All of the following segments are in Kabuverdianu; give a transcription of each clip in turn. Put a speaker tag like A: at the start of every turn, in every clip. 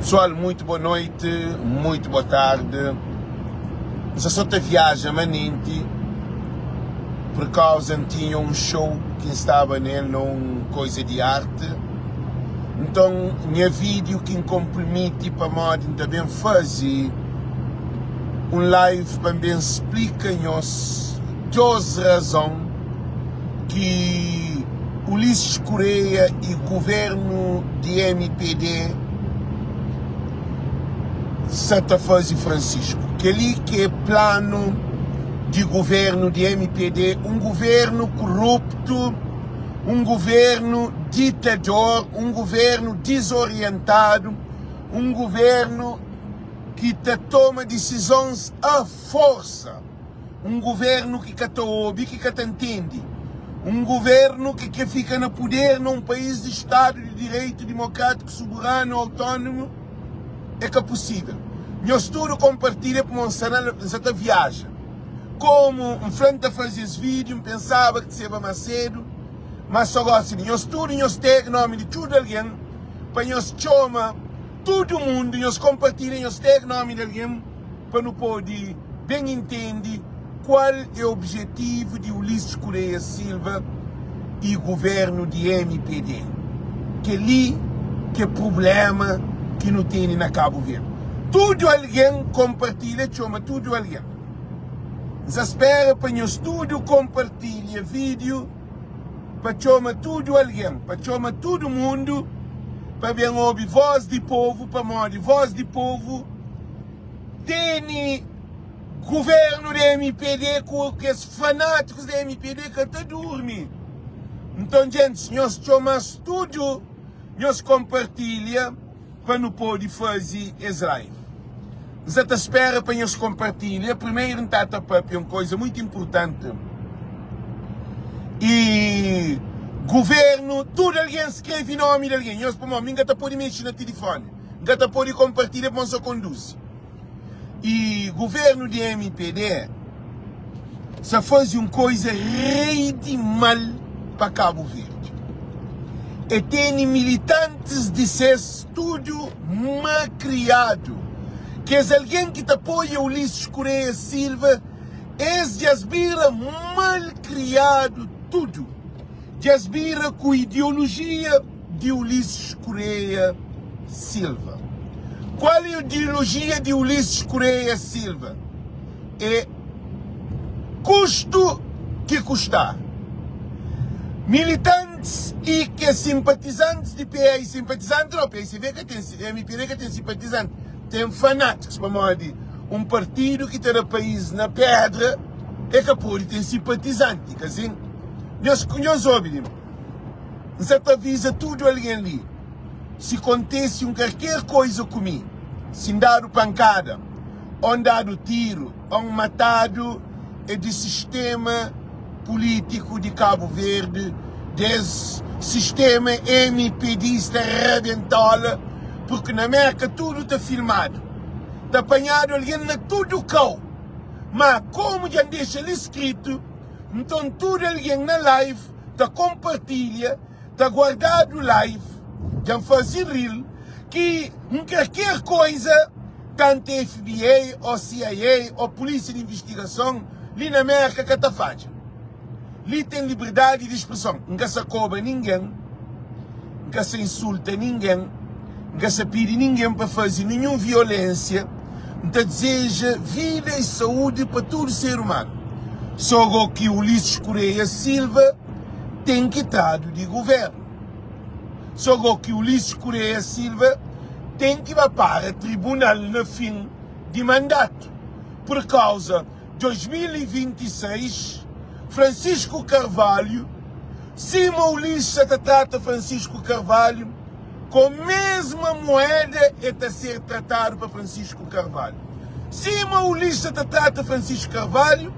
A: Pessoal, muito boa noite, muito boa tarde. N sa so ta viaja manenti por causa N tinha um show ki N staba nel na um coisa di arte. Nton, nha vídeo ki N comprometi pamodi N ta ben faze um live pa N ben splika nhos dos razon ki Ulisses Correia y governo di mpd sa ta faze Francisco. Kel-li ki é planu di governo di mpd, un governo koruptu, un governo ditador, un governo dizorientadu, un governo ki ta toma disizons a forsa. Un governu ki ka ta obi, ki ka ta ntende. Un governu ki kre fika na puder na un país di stadu di direitu, dimokratiku, soberanu, autónomu, é ka pusível. Nhos tudu konpartilha pamodi N sta na N sta ta viaja. Komu N fla N ta faze es vídiu, N pensaba ki ta seba más sedu, má so gosi di nhos tudu nhos tag nomi di tudu algen pa nhos txoma tudu mundu, nhos konpartilha, nhos tag nomi di algen. Pa nu pode ben intende kual é objetivu di Ulisses Correia Silva y governu di mpd. Kel-li ki é prublema ki nu tene na Kabu Verdi. Tudu algen konpartilha, txoma tudu algen. N sa spera pa nhos tudu konpartilha vídiu pa txoma tudu algen, pa txoma tudu mundu pa ben obi vós di povu, pamodi vós di povu. Tene governo de mpd ku kes fanáticos de mpd ka ta durmi. Nton djentis nhos txomas tudu nhos kompartilha pa nu podi fazi es live. N sa ta spera pa nhos kompartilha. Primeiro n ta ta papia un koisa muito importante e governo tudu algen skrevi nomi di algen nhos pamodi mi n ka ta podi mexi na tilifoni. N ka ta pode konpartilha pamodi N sa konduzi. I governu di mpd sa faze un koiza rei di mal pa Kabu Verdi. E tene militantis di ses tudu makriadu. Kes algen ki ta apoia Ulisses Correia Silva, es dja es bira malkriadu tudu. Dja es bira ku ideolojia. di Ulisses Correia Silva. Qual é a ideologia di Ulisses Correia Silva? É custo que custar. Militantes e que simpatizantes di PA e simpatizante não, PSB ka tem, MPD ka tem simpatizante, tem fanáticos pamodi um partido ki ta da país na pedra é ka pode tem simpatizante, ka sim? Nhos, nhos obi li. N sa ta aviza tudu algen li, si kontese un karker koiza ku mi, si N dadu pankada, ô N dadu tiru, ô N matadu, é di sistema pulítiku di Kabu Verdi, des sistema MPDista rabentola, purki na Merka tudu ta filmadu, ta panhadu algen na tudu kau. Má, komu dja N dexa li skritu, nton tudu algen na live, ta konpartilha ta guardadu live dja N fazi reel ki N karker koiza tantu FBI o CIA o polisia di investigason li na Merka ka ta fadja li ten liberdadi di spreson N ka sa koba ningen N ka sa insulta ningen N ka sa pidi ningen pa fazi ninhun violensia N ta dizeja vida i saúdi pa tudu ser umanu. Sô go ki Ulisses Correia Silva ten ki tradu di guvernu. Sô go ki Ulisses Correia Silva ten ki ba para tribunal na fin di mandatu. Pur kauza 2026, Francisco Carvalho, sima Ulisses sa ta trata Francisco Carvalho, Ku mesma moeda e ta ser tratadu pa Francisco Carvalho. Sima Ulisses ta trata Francisco Carvalho,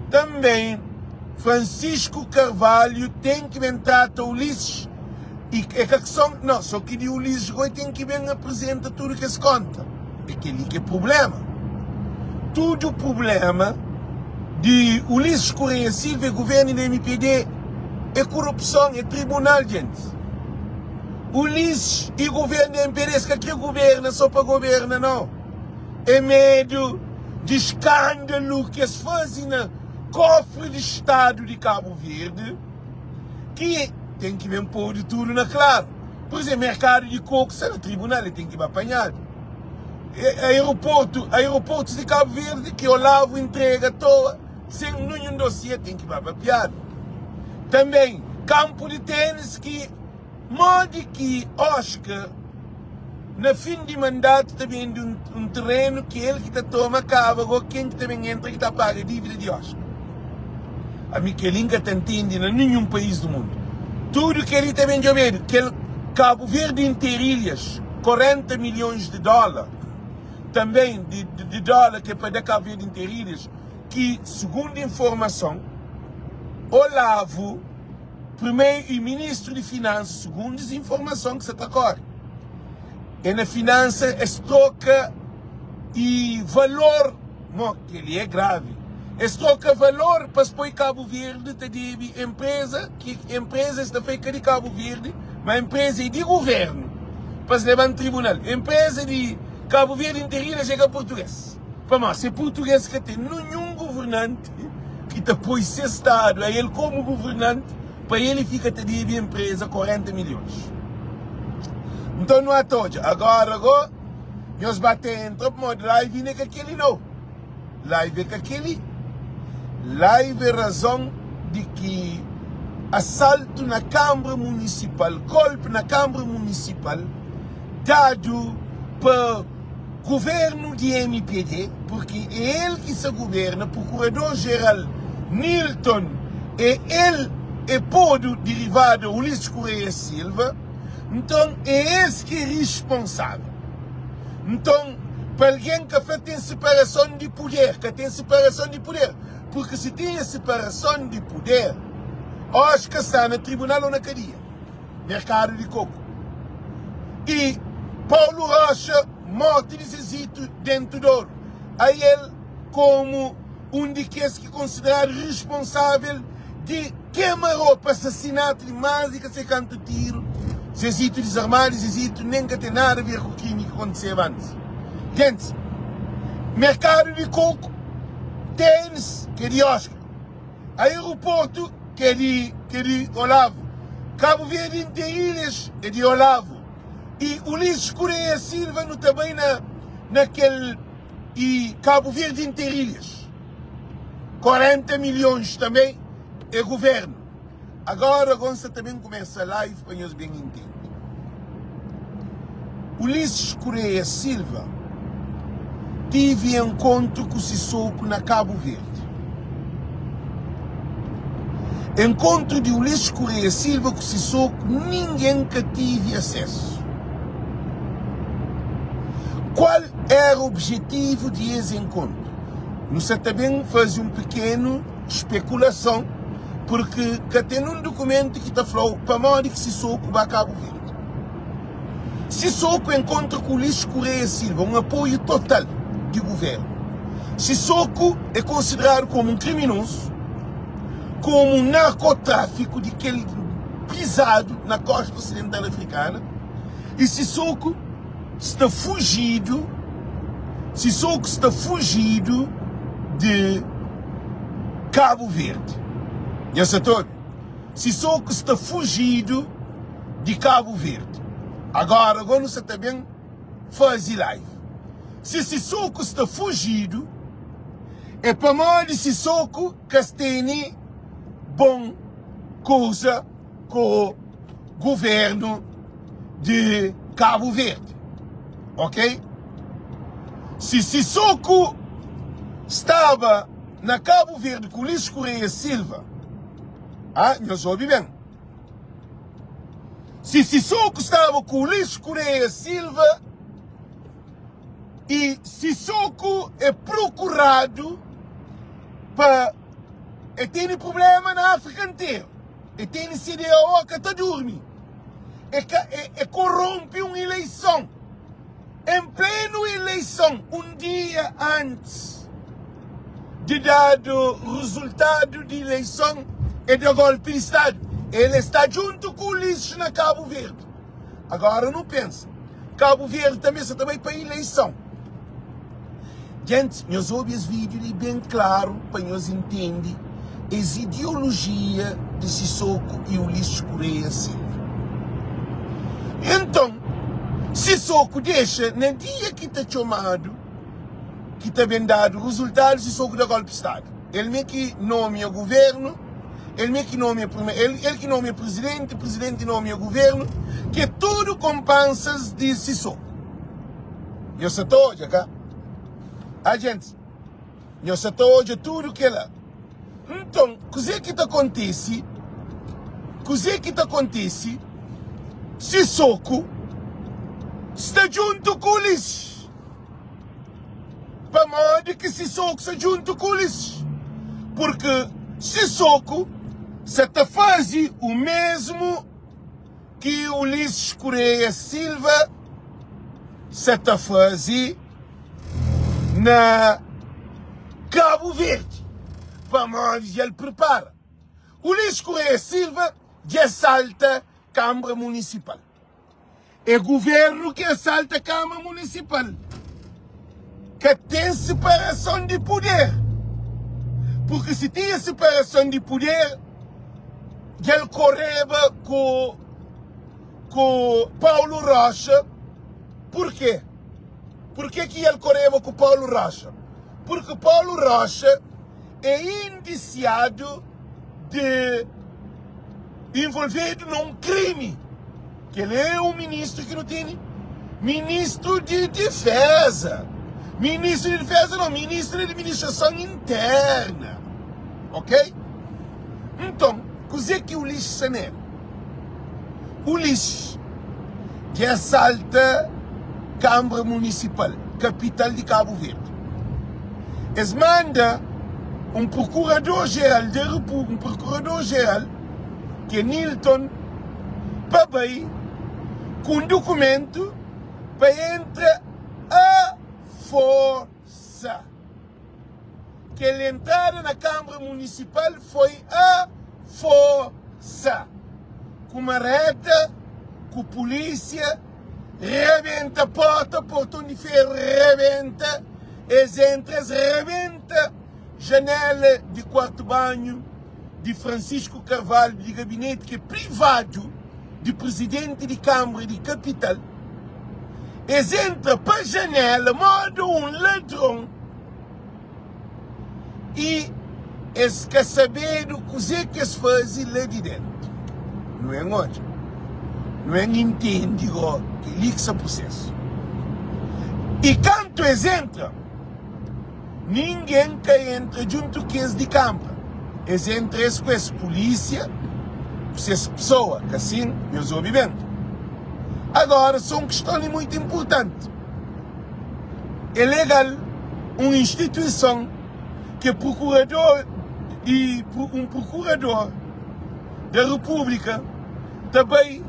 A: também Francisco Carvalho tem ki ben trata Ulisses e é ka kson, não, só ki di Ulisses goi tem ki ben apresenta tudo kes konta. É kel-li ki é prublema. Tudu prublema di Ulisses Correia Silva e governo di MPD é korupson, é tribunal, djentis. Ulisses i governu di MPD es ka kre governa so pa governa nau. É medu di skandalu ki es faze na kofri di stadu di Kabu Verdi ki ten ki ben podu tudu na klaru. Pur izenplu, merkadu di koku sta na tribunal, el ten ki ba panhadu. Aeroportu, aeroportus di Kabu Verdi ki Olavo entrega toa sen ninhun dosie ten ki ba papiadu. Tanben, kanpu di tenis ki modi ki Oscar na fin di mandatu ta bende un terenu ki el ki ta toma kaba go ken ki ta ben entra ki ta paga dívida di Oscar. Ami kel-li N ka ta ntende na ninhun país di mundu. Tudu kel-li ta ben djobedu. Kel Kabu Verdi Interilhas, 40 milhons di dóla, tanben di dóla ki é pa da Kabu Verdi Interilhas, ki sugundu informason, Olavo, primeiro e ministru di finansa, sugundu es informason ki sa ta kore, é na finansa es troka e valor, mo kel-li é gravi, es troka valor pa es poi Kabu Verdi ta debe enpreza, ki enpreza es ta fla é ka di Kabu Verdi, ma enpreza é di guvernu, pa es leba-m tribunal. Enpreza di Kabu Verdi interina dja é ka purtuges. Pamodi se purtuges ka ten ninhun guvernanti ki ta poi se stadu a el komu guvernanti pa el fika ta debe enpreza 40 milhons. Nton nu ata odja. Agora go nhos ba ta entra pamodi live inda ka keli no. Live é ka keli. Live é razon di ki asaltu na Kambra Munisipal, golpi na Kambra Munisipal dadu pa Governu di mpd, purki é el ki sa guberna, Prokurador Jeral Nilton é el é podu derivadu a Ulisses Correia Silva, nton é es ki é risponsável. Nton pa algen ka fla ten siparason di puder, ka ten siparason di puder, purki si tinha siparason di puder, oxi ka sta na tribunal ou na kadia. Merkadu di koku y Paulo Rocha morti di Zezito dentu d'oru a el komu un di kes ki konsideradu risponsável di kema ropa asasinatu di más di ka sei kantu tiru Zezito dizarmadu y Zezito nen ka ten nada a ver ku krimi ki kontiseba antis Gentis Merkadu di koku Tenis ki é di Oscar Aeroportu ki é di ki é di Olavo, Kabu Verdi Interilhas é di Olavo y Ulisses Correia Silva nu ta bai na na kel y Kabu Verdi Interilhas 40 milhões também é governo. Agora Gonça ta ben kumesa live pa nhos ben intende. Ulisses Correia Silva tive enkontru ku Sissoco na Kabu Verdi. Enkontru di Ulisses Correia Silva ku Sissoco ningen ka tive asesu. Kual era objetivu di es enkontru? Nu sa ta ben faze un pikenu spekulason purki ka ten un dukumentu ki ta fla-u pamodi ki Sissoco ba Kabu Verdi. Sissoco enkontra ku Ulisses Correia Silva un apoiu total di guvernu. Sissoco é konsideradu komu un kriminozu, komu un narkotráfiku di kel pizadu na kosta osidental afrikana y Sissoco sta fujidu Sissoco sta fujidu di Kabu Verdi. Nha sa ta obi? Sissoco sta fujidu di Kabu Verdi. Agora go nu sa ta ben fazi live. Si Sissoco sta fujidu é pamodi Sissoco ka tene bon kuza ku governu di Kabu Verdi. Ok? Si Sissoco staba na Kabu Verdi ku Ulisses Correia Silva, ah, nhos obi ben. Si Sissoco staba ku Ulisses Correia Silva e Sissoco é procurado pa e tene problema na África inteiro. E tene CDAO ka ta durmi. E ka e, e corrompe um eleição. Em pleno eleição, um dia antes de dado resultado de eleição, é da golpe de Estado. Ele está junto com Ulisses na Cabo Verde. Agora nu pensa, Kabu Verdi tanbe sa ta bai pa ileison. Gentis, nhos obi es vídiu li ben klaru pa nhos intende es ideolojia di Sissoco i Ulisses Correia Silva. Enton, Sissoco dexa na dia ki ta txomadu, ki ta ben dadu rezultadu, Sissoco da golpi stadu. El mê ki nomia guvernu, el mê ki nomia prime, el, el ki nomia prizidenti, prizidenti nomia guvernu, ki é tudu konpansas di Sissoco. Nhos sa ta odja, ka? Ah, gentis, nhos sa ta odja tudu kela. Nton, kuzê ki ta kontise? Kuzê ki ta kontise si Soku sta djuntu ku Ulisses? Pamodi ki Sissoku sta djuntu ku Ulisses? Purki Sissoku sa ta faze u mesmu ki Ulisses Correia Silva sa ta faze na Kabu Verdi, pamodi dja el pripara. Ulisses Correia Silva dja salta Kanbra Munisipal. É governo ki assalta Câmara Municipal. Ka ten separason di puder. Porque si tinha separason di puder, dja el koreba ku ku Paulo Rocha. Porquê? Porquê ki el koreba ku Paulo Rocha? Porque Paulo Rocha é indiciado de envolvido num crime. Que ele é um ministro que não tem ministro de defesa. Ministro de defesa não, ministro de administração interna. Ok? Então, kuzê ki Ulisses Sané? Ulisses dja assalta Câmara Municipal, kapital di Cabo Verde. Es manda un procurador-geral da República, un procurador-geral ki é Nilton pa bai ku un dukumentu pa entra a forsa. Kel entrada na Kanbra Munisipal foi a forsa. Ku mareta, ku pulisia, rebenta porta, porton di feru rebenta, es entra, es rebenta janela di kuartu banhu di Francisco Carvalho di gabineti ki é privadu di prizidenti di Kanbra di Kapital. Es entra pa janela moda un ladron i es ka sabedu kuzê ki es faze la di déntu. Nu en odja, nu en intende go kel-li ki sta prusésu. I kantu es entra, Ningen ka entra djuntu ku es di kanbra. Es entra es ku es pulísia, ku ses pesoa, ka sin? Nhos obi ben. Agora, sô un kiston li muitu inpurtanti. É legal un instituison ki é prokurador di un prokurador da Repúblika ta bai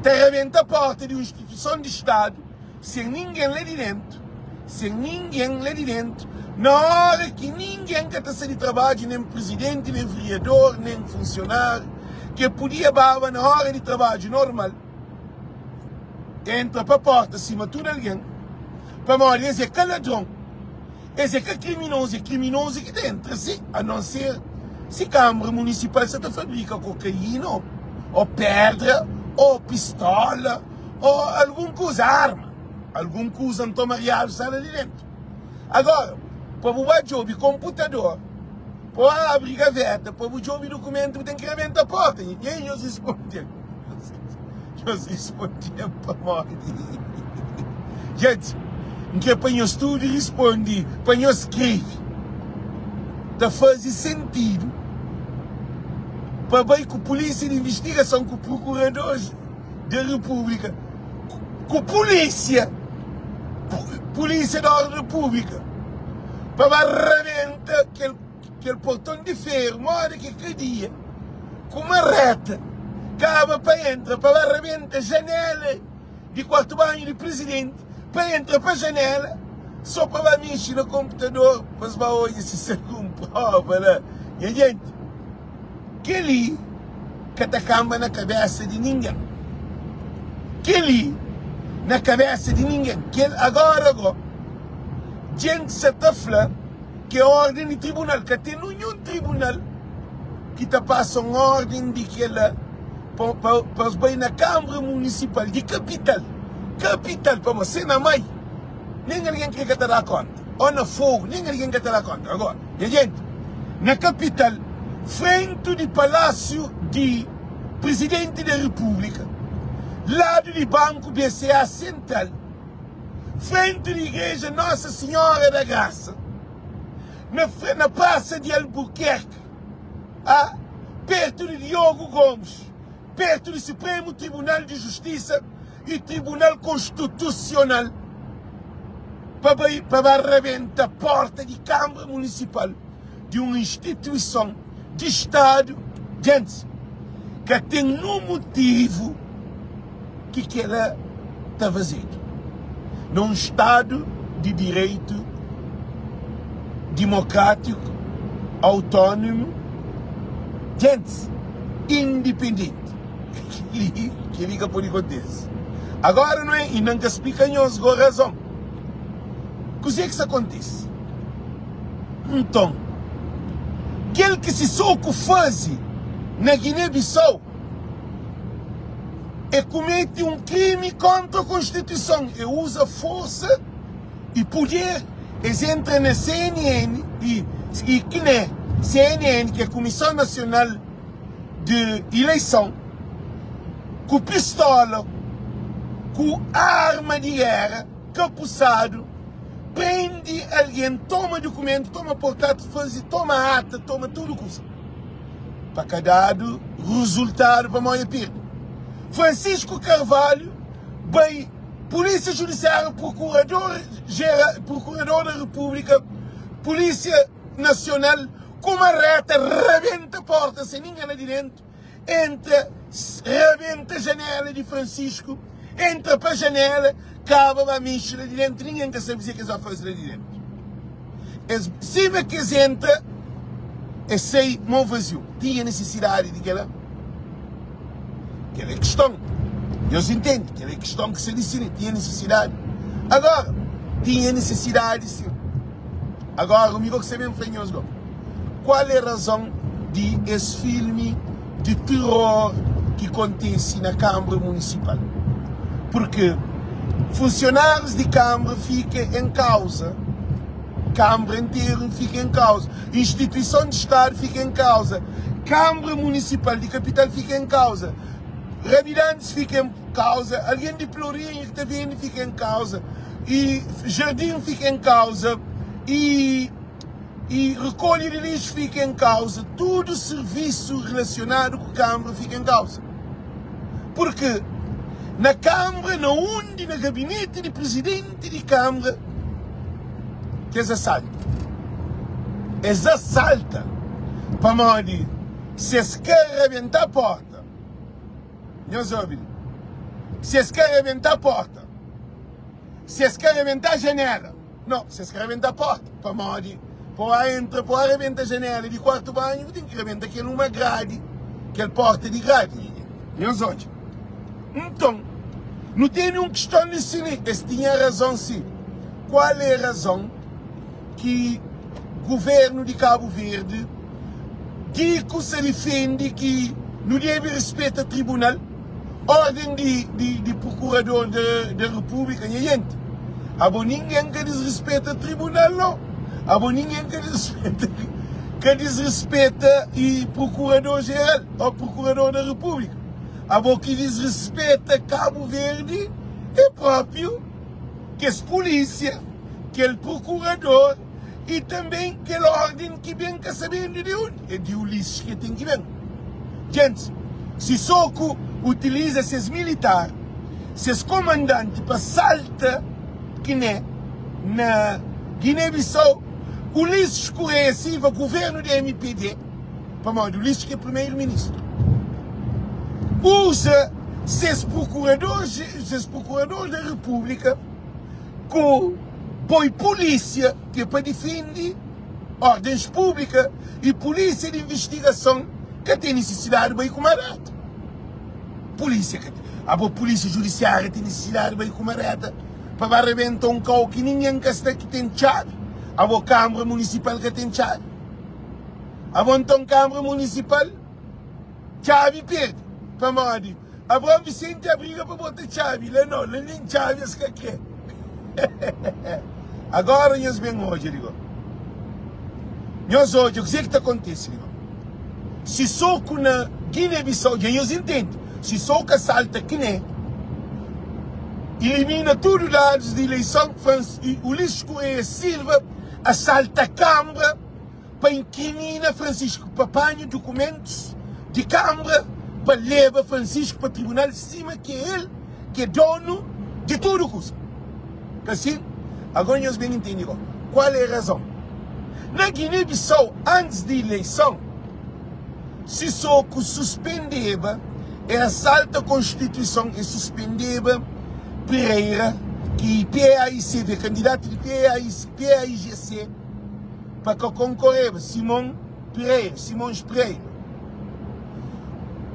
A: ta rabenta porta di un instituison di Stadu sen ningen la di dentu, sen ningen la di dentu, na ora ki ningen ka ta sta di trabadju, nen prizidenti, nen veriador, nen funsionáriu, ke pudia baba na ora di trabadju normal, entra pa porta sima tudu algen, pamodi es é ka ladron. Es é ka kriminozu, é kriminozu ki ta entra si, a non ser si Kanbra Munisipal sa ta fabrika kokaína o pedra o pistola o algun kuza, arma, algun kuza nton mariadu sta la di dentu. Agora, pa bu ba djobe konputador, pa bu abri gaveta, pa bu djobe dukumentu, bu ten ki rebenta porta. Nha nhos risponde-m. Nhos risponde-m pamodi. Jenti, N kre pa nhos tudu risponde, pa nhos skrebe. Ta faze sentidu pa bai ku pulísia di invistigason, ku prokurador di repúblika, ku pulísia, pulísia di órdi públika, pa ba rabenta kel. Kel porton di feru moda ki kadia ku mareta kaba pa entra pa ba rabenta janela di kuartu banhu di prizidenti pa entra pa janela so pa ba mixi na konputador pa es ba odja si sta algun prova la. Nha jenti, kel-li ka ta kanba na kabesa di ningen. Kel-li na kabésa di ningen. Kel agóra gó, djenti sa ta fla ki é órden di tribunal. Ka ten ninhun tribunal ki ta pasa un órden di kel-la pa, pa, pa es bai na Kanbra Munisipal di kapital. Kapital, pamodi se na mai, nen algen krê ka ta da kónta. Ô na Fogu, nen algen ka ta da kónta. Agóra, nha djenti, na kapital, frentu di palásiu di. Presidenti da Repúblika, ladu di Banku BCA Sentral, frenti di Igreja Nossa Senhora da Graça, na na Praça di Albuquerque, a pertu di Diogo Gomes, pertu di Supremo Tribunal di Justiça e Tribunal Constitucional, pa bai pa ba rabenta porta di Câmara Municipal. di un instituison di Stadu djentis ka ten nun mutivu ki kela ta fazedu na un Stadu di direitu dimokratiku autónomu djentis indipendenti keli ka pode kontise agora no é inda N ka splika nhos go razon kuze ki sta kontise. Nton, kel ki Sissoco faze na Guiné-Bissau é kumete un krimi kontra Konstituison, é uza forsa y puder, es entra na CNN y y CNE, CNN ki é Kumison Nasional di Ileison, ku pistola, ku arma di géra kapusadu. Prende algen, toma dukumentu, toma portatu, faze, toma ata, toma tudu kuza. Pa ka dadu ruzultadu pamodi e pirdi. Francisco Carvalho bai Polícia Judiciária, Procurador Geral, Procurador da República, Polícia Nacional, ku marreta rabenta porta sem ningen la di dentu. Entra, rabenta janela di Francisco, entra pa janela, kaba ba mexi la di dentu, ningen ka sabe kuzê ki es ba faze la di dentu. Es, sima ki es entra, es sai mon vaziu. Tinha nisisidadi di kela? Kel é kiston. Nhos intende? Kel é kiston ki sta disidi. Tinha nisisidadi? Agora, tinha nisisidadi sin. Agora, mi gosi ben fla nhos go. Kual é razon di es filmi di terror ki kontisi na Kambra Munisipal? Purki funsionárius di Kambra fika en kauza, Kambra interu fika en kauza, instituison di Stadu fika en kauza, Kambra Munisipal di Kapital fika en kauza, rabidantis fika en kauza, algen di Plorinhu ki ta bende fika en kauza, i jardin fika en kauza, i. i rekolha di lixu fika en kauza, tudu sirvisu rilasionadu ku Kanbra fika en kauza. Purki na Kanbra, na undi na gabineti di prizidenti di Kanbra ki es asalta. Es asalta pamodi si es ka rabenta porta, nhos obi li, si es ka rabenta porta, si es ka rabenta janela, No, si es ka rebenta porta, pamodi pa o entra, pa o rebenta janela di kuartu banhu, bu ten ki rebenta kel uma gradi, kel porta di gradi. Nhos odja. Nton, nu tene un kiston li si li. Es tinha razon si. Kual e razon ki guvernu di Kabu Verdi di ku sa difende ki nu debe rispeta tribunal? Orden di di di procurador da da república nha jente abo ninguém ka disrespeta tribunal no abo ninguém ka disrespeta ka disrespeta e procurador geral ou procurador da república abo ki disrespeta Cabo Verde é próprio kes polícia kel procurador E tanben kel orden ki ben ka sabendu di undi, é di Ulisses ki ten ki ben. Gentis, Sissoco utiliza ses militar, ses komandanti pa salta Kiné na Guiné-Bissau. Ulisses Correia Silva, governu di MPD, pamodi Ulisses ki é primeiro-ministru, uza ses procurador, ses procurador da República ku poi pulísia ki é pa difende ordens públika y pulísia di invistigason ka ten nisisidadi bai ku mareta. Pulísia ka ten. Abo pulísia judisiária ten nisisidadi bai ku mareta pa ba rebenta un kau ki ningen ka sta ki ten txabi? Abo kanbra munisipal ka ten txabi? Abo nton kanbra munisipal txabi perde pamodi Abraão Vicente abriga pa bota txabi la no la nen txabi es ka kre. Agora nhos ben odja li go. Nhos odja kuzê ki ta kontise li go. Sissoco na Guiné-Bissau, dja nhos intende, Sissoco asalta Kiné, ilimina tudu dadus di ileison, Ulisses Correia Silva asalta Kambra pa inkrimina Francisco, pa panha dukumentus di Kambra pa leba Francisco pa tribunal sima ki el ki é donu di tudu kuza. Ka sin? Agora nhos ben intende gó kual é razon. Na Guiné-Bissau, antis di ileison, Sissoco suspendeba e asalta konstituison e suspendeba Pereira ki PAICV, kandidatu di PAIGC pa ka konkoreba, Simon Pereira, Simões Pereira.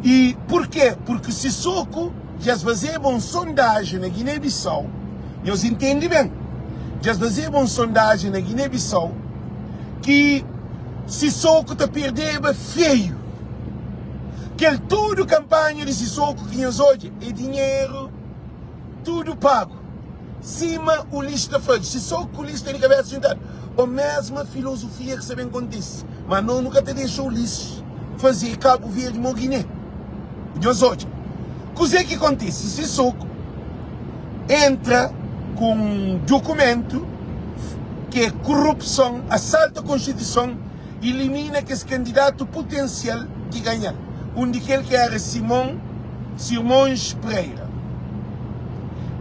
A: E porquê? Porque Sissoco dja es fazeba un sondagem na Guiné-Bissau, nhos intende ben, dja es fazeba un sondagem na Guiné-Bissau ki Sissoco ta perdeba feio. Kel tudu kampanha di Sissoco ki nhos odja é dinheru tudu pagu. Sima Ulisses ta fla, si so ku Ulisses tene kabesa djuntadu, o mesma filosofia ki sta ben kontise. Ma no nu ka ta dexa Ulisses faze Kabu Verdi mo Guiné. Nhos odja kuze ki kontise, Sissoco entra ku un dukumentu ki é kurupson, asaltu a konstituison, ilimina kes kandidatu putensial di ganha-l, un di kel ki éra Simon Sirmons Pereira,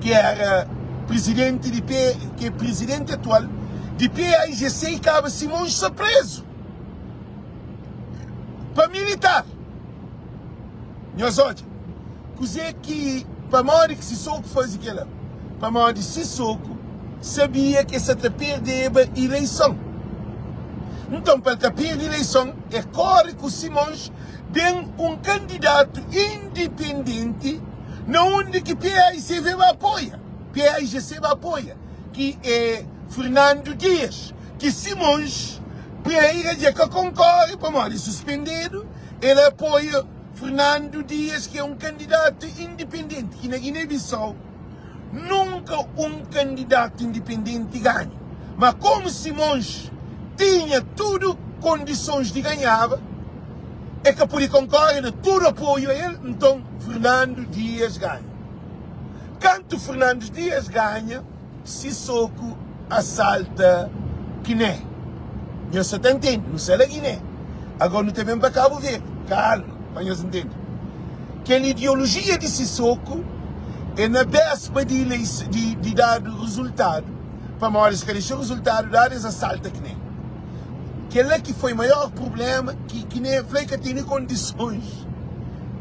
A: ki éra prizidenti di P, ki é prizidenti atual di PAIGC i kaba Simões sta prezu pa militar. Nhos odja kuzê ki, pamodi ki Sissoco faze kela? Pamodi Sissoco sabia ki el sa ta perdeba ileison. Nton, pa el ka perde ileison, el kóre ku Simões ben un kandidatu indipendenti na undi ki PAICV ba apoia, PAIGC ba apoia, ki é Fernando Dias, ki Simões Pereira dja ka konkóre pamodi suspendedu. El apoia Fernando Dias ki é un kandidatu indipendenti ki na Guiné-Bissau nunka un kandidatu indipendenti ganha. Ma komu Simões tinha tudu kondisons di ganhaba, el ka pode konkore da tudu apoiu a el, nton Fernando Dias ganha. Kantu Fernando Dias ganha, Sissoco assalta Guiné. Nhos sa ta ntende? Nu sta la Guiné. Agora nu ta ben pa Cabo Verde. Calma, pa nhos ntende. Kel ideologia di Sissoco é na bespa di elei di, di dadu rezultadu, pamodi es ka dexa rezultadu dadu, es assalta Guiné. Kel-la ki foi maior prubléma ki Guiné fla e ka tene kondisons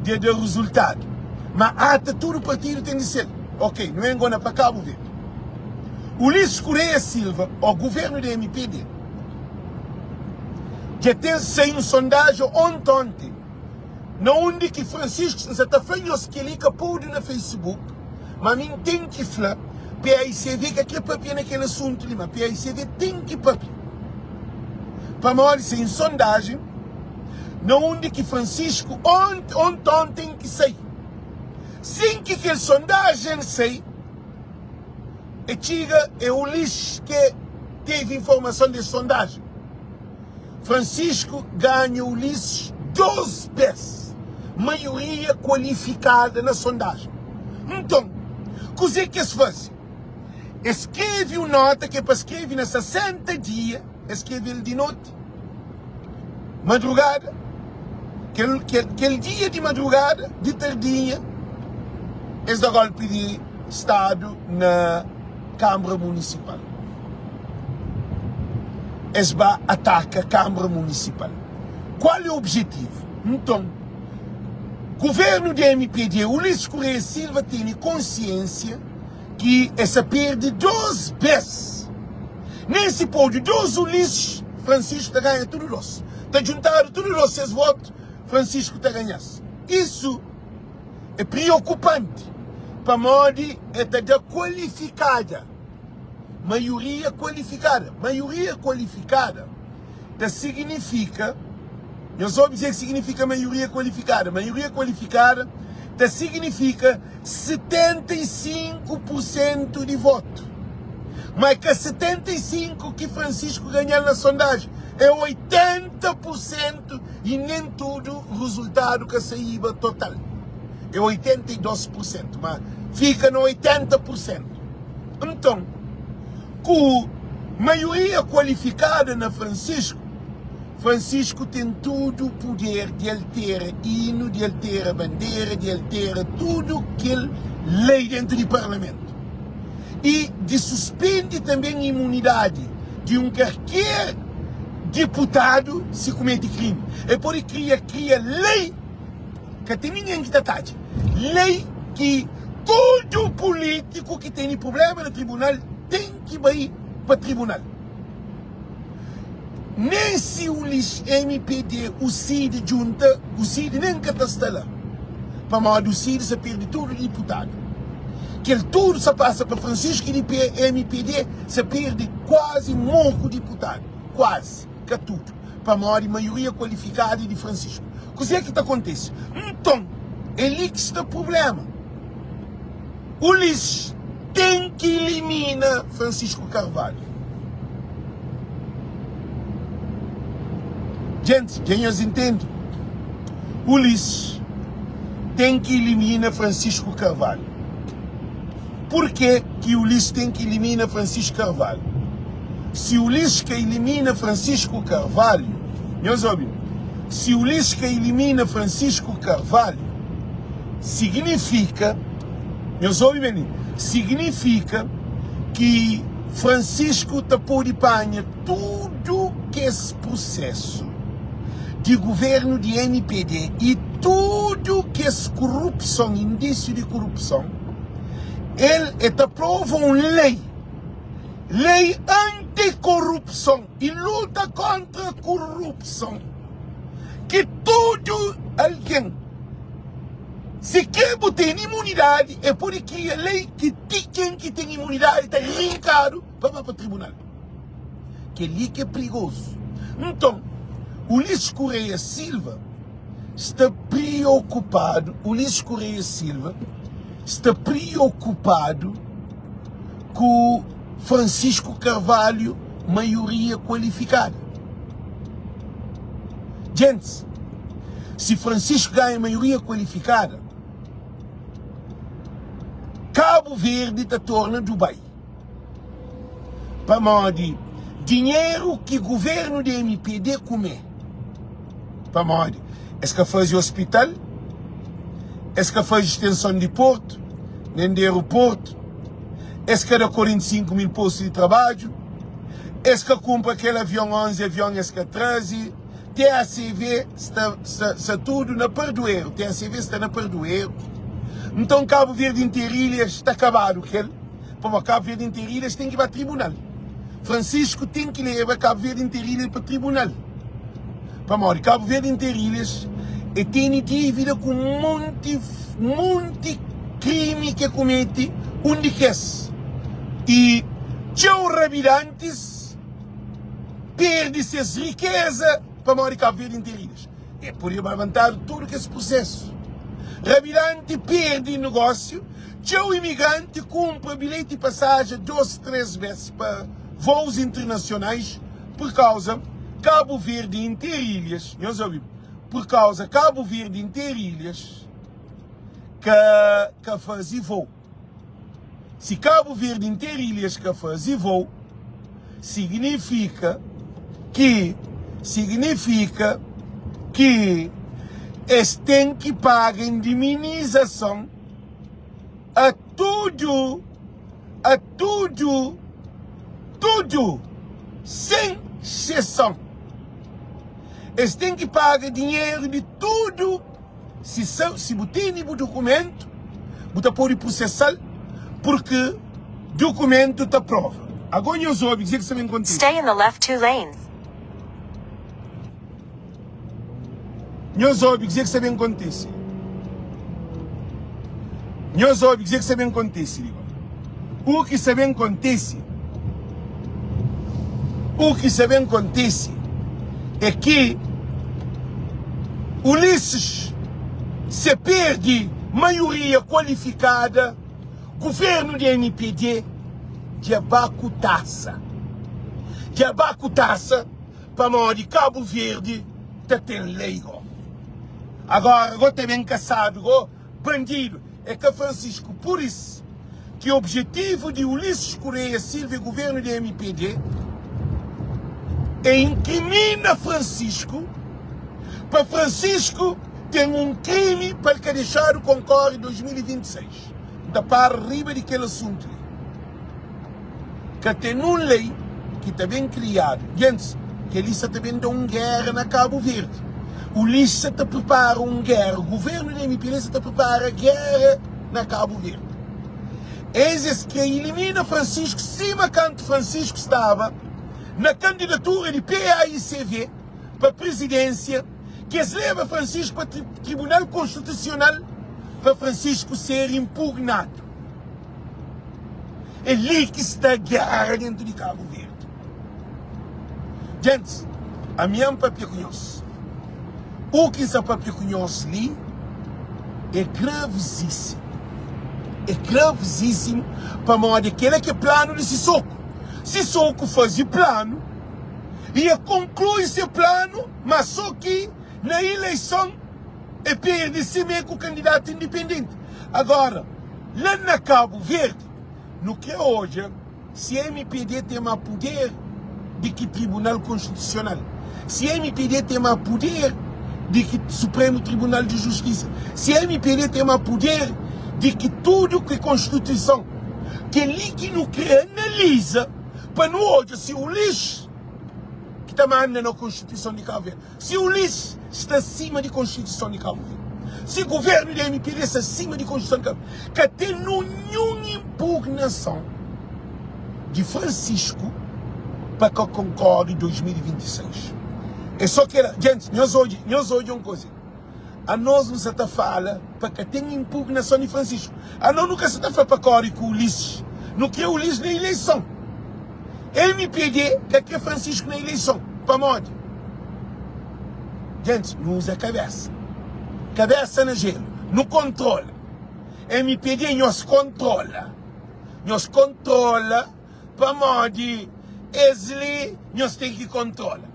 A: di da rezultadu. Ma ata tudu partidu ten di ser. Ok, nu engona pa Cabo Verde. Ulisses Correia Silva ó governo di MPD dja ten sai un sondagem ont onte na undi ki Francisco, N sa ta fla nhos keli ka podu na Facebook, ma mi N ten ki fla, PAICV ka kre papia na kel asuntu li, ma PAICV ten ki papia pamodi sai un sondagem na undi ki Francisco ont ont onten ki sai. Sin ki kel sondajen sai, e txiga e Ulisses ke tevi informason des sondajen. Francisco ganha Ulisses 2 bes, maioria kualifikada na sondajen. Nton, kuze ki es faze? Es skreve un nota ke pa skreve na 60 dia, es skreve-l di noti. Madrugada, kel, kel, kel dia di madrugada, di tardinha, es da golpi di stadu na Kambra Munisipal. Es ba ataka Kambra Munisipal. Kual é objetivu? Nton, guvernu di MPD, Ulisses Correia Silva tene konsiensia ki es sa perde 2 bes. Nen si podu 2 Ulisses, Francisco ta ganha tudu 2. Ta djuntadu tudu 2 ses votu, Francisco ta ganha-s. Isu é priokupanti. Pamodi el ta da kualifikada, maioria kualifikada. Maioria kualifikada ta siginifika, nhos obi kuzê ki siginifika maioria kualifikada. Maioria kualifikada ta siginifika 75 pur sentu di votu. Má é ka 75 ki Francisco ganha-l na sondajen, é 80 pur sentu i nen tudu rezultadu ka saíba total. É 82 pur sentu, má fika na 80 pur sentu. Nton, ku maioria kualifikada na Francisco, Francisco ten tudu puder di altera inu, di altera bandera, di altera tudu kel lei dentu di parlamentu i di suspendi tanben imunidadi di un karker diputadu si kumeti krimi. El pode kria kria lei Ka ten ningen ki ta tadja lei ki tudu pulitiku ki tene prublema na tribunal ten ki bai pa tribunal. Nen si ulis mpd UCID djunta, UCID nen ka ta sta la, pamodi UCID sa perde tudu diputadu. Kel tudu sa pasa pa Francisco i di mpd sa perde kuazi moku diputadu, kuazi. Ka tudu, pamodi maioria kualifikadu é di Francisco. Kuzê ki ta kontise? Nton, é li ki sta prubléma. Ulisses ten ki ilimina Francisco Carvalho. Djentis, dja nhos intende? Ulisses ten ki ilimina Francisco Carvalho. Purkê ki Ulisses ten ki ilimina Francisco Carvalho? Si Ulisses ka ilimina Francisco Carvalho, nhos obi, si Ulisses ka ilimina Francisco Carvalho, signifika, nhos obi ben li, signifika ki Francisco ta pode panha tudu kes prusesu di guvernu di mpd i tudu kes kurupson, indísiu di kurupson, El e ta prova un lei, lei anti-korupson i luta kontra kurupson, ki tudu algen, si ke bu tene imunidadi, e pode kria lei ki ti ken ki ten imunidadi ta rinkadu pa ba pa tribunal. Kel-li ki é prigozu. Nton, Ulisses Correia Silva sta priokupadu, Ulisses Correia Silva sta priokupadu ku Francisco Carvalho maioria kualifikada. Djentis, si Francisco ganha maioria kualifikada, Cabo Verde ta torna Dubai. Pamodi dinheru ki guvernu di mpd kume, pamodi es ka faze ospital, es ka faze stenson di portu, nen di aeroportu, es ka da 45 mil postu di trabadju, es ka kunpra kel avion, 11 avion es ka traze, TACV sta sta tudu na pardueru, TACV sta na pardueru, nton Kabu Verdi interu ilhas sta kabadu kel. Pamodi Cabo Verde interu ilhas ten ki ba tribunal. Francisco ten ki leba Cabo Verde interu ilhas pa tribunal. Pamodi Cabo Verde interu ilhas e tene dívida ku monti monti krimi ke kumete un di kes. I txeu rabidantis perde ses rikeza pamodi Cabo Verde interu ilhas. E pode labantadu tudu kes prusesu. Rabidanti perde negósiu. Txeu imigranti kunpra bilheti pasaja dos, tres bes pa vous internasionais pur kauza Kabu Verdi interilhas, nhos obi, pur kauza Kabu Verdi interilhas ka ka fazi vou. Si Kabu Verdi interilhas ka fazi vou, signifika ki signifika ki es ten ki paga indeminizason a tudu, a tudu, tudu, sen xeson. Es ten ki paga dinheru di tudu, si, si bu tene bu dukumentu, bu ta pode prosesa-l, purki dukumentu ta prova. Agó nhos obi kuzê ki sta ben kontise.
B: Stay in the left two lanes.
A: Nhos obi kuzê ki sta ben kontise. Nhos obi kuzê ki sta ben kontise li gó. U ki sta ben kontise, u ki sta ben kontise é ki Ulisses se perde maioria kualifikada, guvernu di mpd dja ba ku tasa. Dja ba ku tasa pamodi Kabu Verdi ta ten lei gó. Agora gó ta ben kasadu gó. Bandidu é ka Francisco pur is ki objetivu di Ulisses Correia Silva e governo di mpd é inkrimina Francisco pa Francisco ten un krimi pa el ka dexadu konkore 2026. N ta para riba di kel asuntu li. Ka ten un lei ki ta ben kriadu. Gentis, kel-li sa ta ben da un géra na Kabu Verdi. Ulisses sa ta pripara un géra. Guvernu di MPLA sa ta pripara géra na Kabu Verdi. Es es kre ilimina Francisco sima kantu Francisco staba na kandidatura di PAICV pa prizidensia ki es leba Francisco pa Tribunal Konstitusional pa Francisco ser impugnadu. É li ki sta géra dentu di Kabu Verdi. Gentis, ami N papia ku nhos. U ki N sta papia ku nhos li é gravizísimu. É gravizísimu pamodi kel-la ki é planu di Sissoco. Sissoco faze planu i e konklui se planu, má sô ki na ileison E perde simé ku kandidatu indipendenti. Agora, la na Kabu Verdi, nu kre odja si mpd ten ma puder di ki Tribunal Konstitusional, si mpd ten ma puder di ki Supremu Tribunal di Justisa, si mpd ten ma puder di ki tudu ki Konstituison. Kel-li ki nu kre analiza pa nu odja si Ulisses ki ta manda na Konstituison di Kabu Verdi. Si Ulisses sta sima di Konstituison di Kabu Verdi, si Guvernu di mpd sta sima di Konstituison di Kabu Verdi, ka ten ninhun impugnason di Francisco pa ka konkori 2026. É so kela. Djentis, nhos odja, nhos odja un koza. Anos nu sa ta fala pa ka ten impugnason di Francisco. Anos nu ka sa ta fla pa kori ku Ulisses. Nu kre Ulisses na ileison. Mpd ka kre Francisco na ileison. Pamodi? Gentis, nu uza kabesa. Kabesa na jelu. Nu kontrola. Mpd nhos kontrola. Nhos kontrola pamodi es li nhos ten ki kontrola.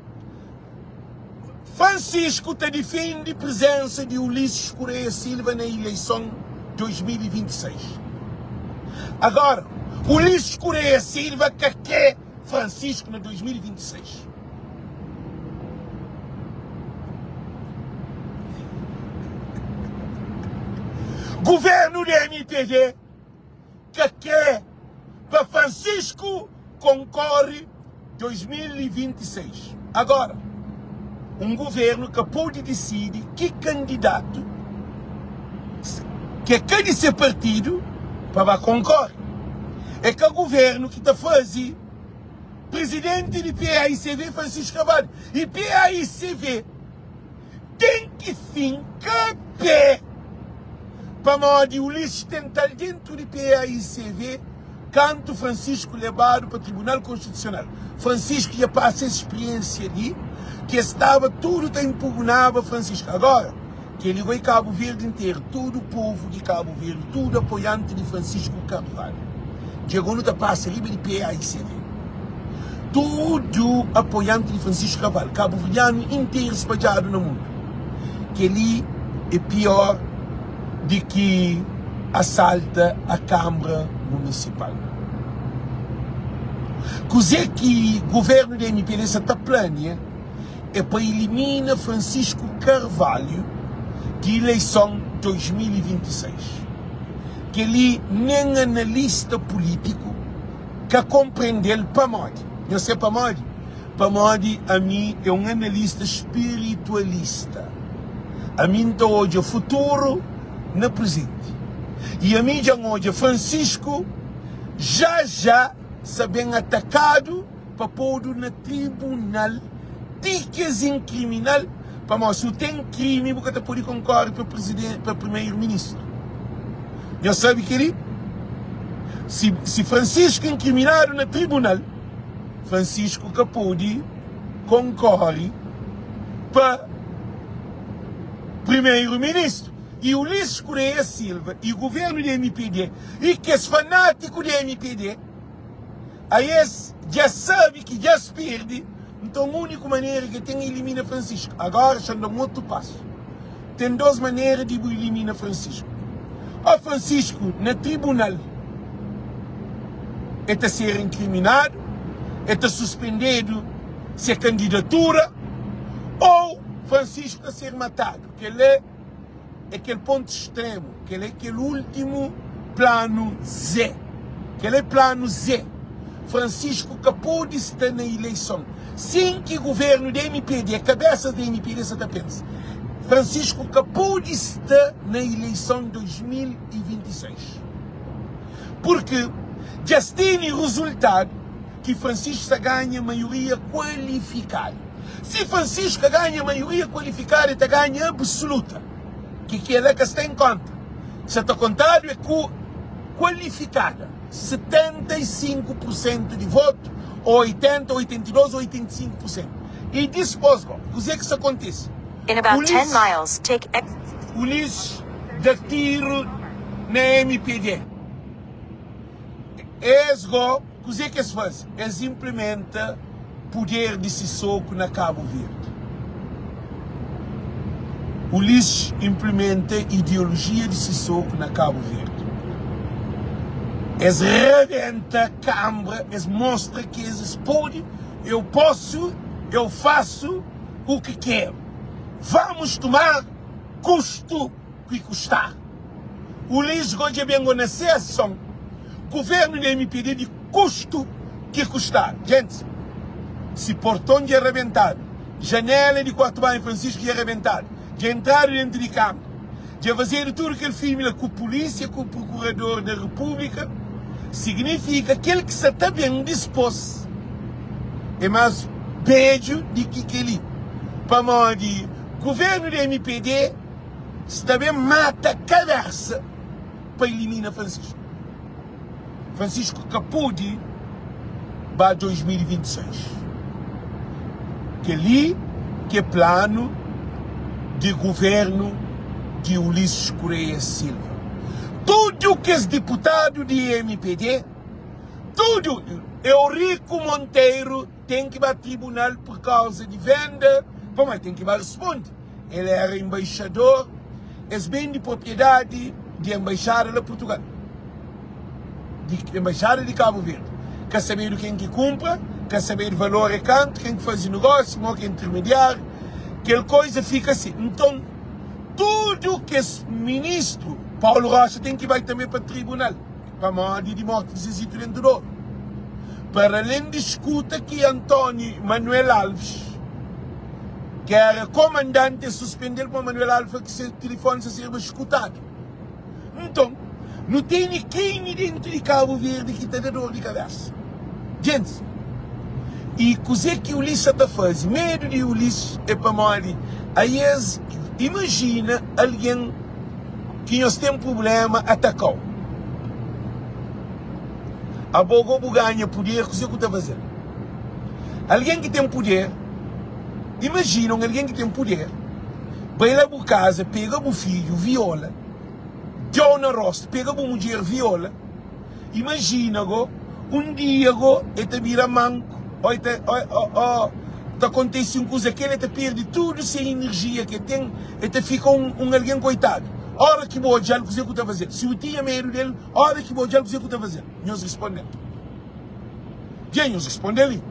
A: Francisco ta difende prizensa di Ulisses Correia Silva na ileison 2026. Agora, Ulisses Correia Silva ka kre Francisco na 2026. Governo di mpd ka kre pa Francisco konkore 2026. Agora, un governo ka pode disidi ki kandidatu ki é ka di se partidu pa ba konkore. É ka governo ki ta faze presidenti di PAICV Francisco Carvalho. E PAICV ten ki finka pé pamodi Ulisses tenta-l dentu di PAICV kantu Francisco lebadu pa Tribunal Konstitusional. Francisco dja pasa es spriensia li ki es staba tudu ta impugnaba Francisco. Agora, kel-li goi Kabu Verdi interu, tudu povu di Kabu Verdi, tudu apoianti di Francisco Carvalho. Dja goi nu ta pasa riba di PAICV. Tudu apoianti di Francisco Carvalho, kabuverdianu interu spadjadu na mundu. Kel-li é pior di ki asalta a Kanbra Munisipal. Kuzê ki guvernu di mpd sa ta plania é pa ilimina Francisco Carvalho di ileison 2026. Kel-li nen analista pulítiku ka konprende-l. Pamodi? Nhos sabe pamodi? Pamodi ami é un analista spiritualista. Ami N ta odja futuru na prezenti. I ami dja N odja Francisco já já sa ben atakadu pa podu na tribunal ti ki es inkrimina-l, pamodi si bu ten krimi bu ka ta pode konkore pa primeru ministru. Nhos sabe kel-li? Si, si Francisco inkriminadu na tribunal, Francisco ka pode konkore pa primeiro-ministro. E Ulisses Correia Silva e governo di mpd e kes fanático di mpd, aes dja sabe ki dja es perde, nton único manera ke ten é ilimina Francisco. Agora xa N da un otu passo. Ten dos manera di bu ilimina Francisco. Ó Francisco na tribunal e ta ser inkriminadu, e ta suspendedu se kandidatura ou Francisco ta ser matadu. Kel-la é kel pontu stremu, kel-la é kel últimu planu Z. Kel-la é planu Z. Francisco ka pode sta na ileison sin ki guvernu di mpd, kabesas di mpd sa ta pensa. Francisco ka pode sta na ileison 2026. Purki dja es tene rezultadu ki Francisco sta ganha maioria kualifikadu. Si Francisco ka ganha maioria kualifikadu, el ta ganha absoluta, ki kela ka sta en konta. Sa ta kontadu é ku kualifikada, 75 pur sentu di votu, ô 80, 82 ô 85 pur sentu. I dispos go, kuzê ki sta kontise?
B: In about 10 miles, take exit.
A: Pulis da tiru na mpd. Es go, kuzê ki es faze? Es inplimenta puder di Sissoco na Kabu Verdi. Pulis inplimenta ideolojia di Sissoco na Kabu Verdi. Es rabenta kanbra, es mostra ki es pode, eu posso, eu faço o que quero. Vamos tomar custo que custar. Ulisses go dja ben go na se ason Governo di mpd di custo ki custar. Gentis, si porton dja rabentadu, janela di kuartu banhu Francisco dja rabentadu, dja entradu dentu di kama, dja fazedu tudu kel filmi la ku polisia ku procurador da republica, significa kel ki sa ta ben dispos é mas bedju di ki keli, pamodi governo di mpd sta ben mata kabesa pa ilimina Francisco. Francisco ka pode ba 2026. Kel-li ki é planu di governu di Ulisses Correia Silva. Tudu kes diputadu di mpd, tudu, Eurico Monteiro ten ki ba tribunal pur kauza di venda, pamodi ten ki ba responde. El éra enbaixador, es bende propriedadi di enbaixada la Purtugal, di enbaixada di Kabu Verdi. Ka sabedu ken ki kunpra, ka sabedu valor é kantu, ken ki faze nogósiu, mo ki é intermediáriu. Kel koiza fika si. Nton, tudu kes ministru, Paulo Rocha ten ki bai tanbe pa tribunal. Pamodi di morti di Zezito dentu d'oru. Para alen di skuta ki Antoni Manuel Alves, ki era komandanti, es suspende-l pamodi Manuel Alves fla ki se tilifoni sa serba skutadu. Nton, nu tene krimi dentu di Kabu Verdi ki ta da dor di kabesa. Djentis, i kuze ki Ulisses sa ta faze? Medu di Ulisses é pamodi aes imajina algen. ki nhos ten prubléma ataka-u. Abo go bu ganha puder, kuzê ku ta faze-l? Algen ki ten puder, imajina un algen ki ten puder bai la bu kaza, pega bu fidju, viola, da-u na rostu, pega bu mudjer, viola. Imajina go, un dia go e ta bira manku o e ta o ta kontese un kuza kel e ta perde tudu se inerjia ke ten, e ta fika un un algen koitadu. Ora ki bu odjal kuze ku ta fazel? Si bu tinha medu del, ora ki bu odjal kuze ku ta fazel? Nhos risponde-m. Dja nhos risponde li.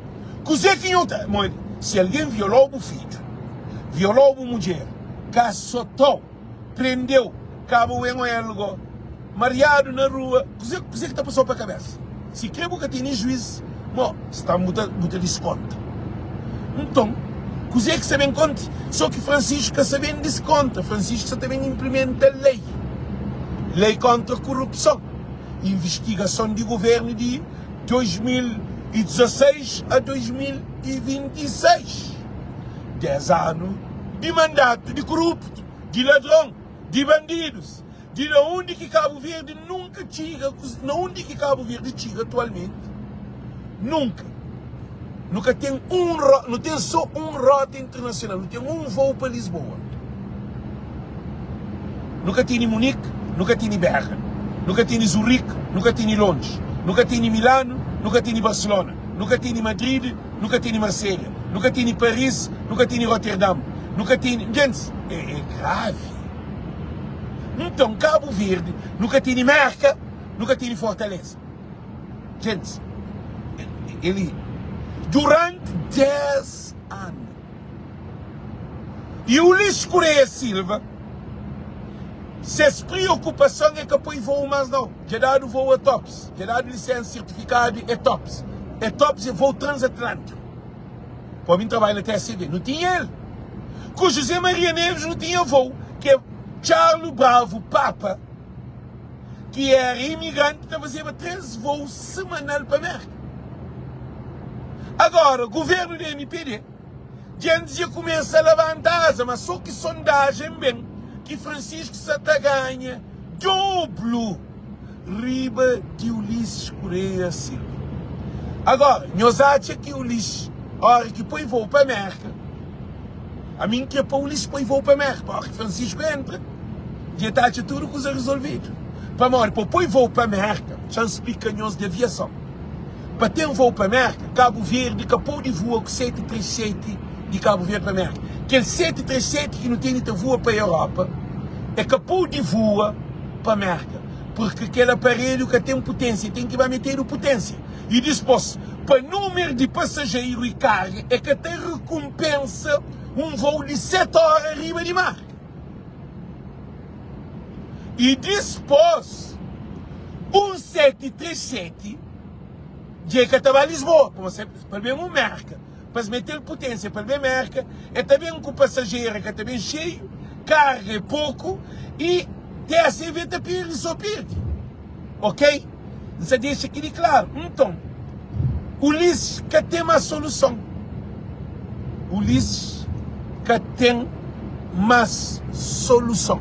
A: Kuze ki nho ta modi? Si algen violau bu fidju, violau bu mudjer, ka sotau, prendeu, kaba bu ben oel go mariadu na rua, kuze kuze ki ta pasau pa kabesa? Si kre bu ka tene juiz, mo sta bu ta bu ta diskonta. Nton, kuze ki sta ben konti? So ki Francisco ka sta ben diskonta, Francisco sta ta ben implementa lei, lei kontra korupson, investigason di governu di 2016 a 2026, 10 anu di mandatu di koruptu, di ladron, di bandidus. Di na undi ki Kabu Verdi nunka txiga, na undi ki Kabu Verdi txiga atualmenti, nunka nu ka ten un, nu ten so un rota internasional, nu ten un voo pa Lisboa. Nu ka tene Munich, nu ka tene Bern, nu ka tene Zurich, nu ka tene Londres, nu ka tene Milano, nu ka tene Barcelona, nu ka tene Madrid, nu ka tene Marselha, nu ka tene Paris, nu ka tene Rotterdam, nu ka tene. Gentis, é, é gravi. Nton, Kabu Verdi, nu ka tene Merka, nu ka tene Fortaleza. Gentis, é li. Duranti 10 anu. I Ulisses Correia Silva, ses priokupason é ka poi voo más nau. Dja dadu voo a tops, dja dadu lisensa, sertifikadu é tops. É tops é voo transatlântiku. Pa mi N trabadja na TSV, nu tinha el. Ku José Maria Neves nu tinha voo, ki é Charlo Bravo Papa, ki éra imigranti, ta fazeba 3 voo semanal pa Mérka. Agora, guvernu di mpd Djentis dja kumesa labanta aza, ma so ki sondajen ben ki Francisco sa ta ganha doblu riba di Ulisses Correia Silva. Agora, nhos atxa ki Ulisses, ora ki poi vou pa Merka, ami N kre pa Ulisses poi vou pa Merka, pa ora ki Francisco entra, dja ta atxa tudu kuza resolvidu. Pamodi pa poi vou pa Merka, xa N splika nhos di aviason. Pa ten vou pa Merka, Kabu Verdi ka pode voa ku 737 di Kabu Verdi pa Merka. Kel 737 ki nu tene ta voa pa Europa, e ka pode voa pa Merka, purki kel aparelhu ka ten putensia, ten ki ba metedu putensia. I dispos, pa numeru di pasajeiru i karga, e ka ta rekunpensa un vou di 7 ora riba di mar. I dispos, un 737 dja e ka ta ba Lisboa, pamodi se pa el ben un Merka, pa es mete-l putensia pa el ben Merka, e ta ben ku pasajeru, e ka ta ben xeiu, karga e poku i TACV ta pirdi so pirdi. Ok? N sa dexa kili klaru. Nton, Ulisses ka ten más soluson. Ulisses ka ten más soluson.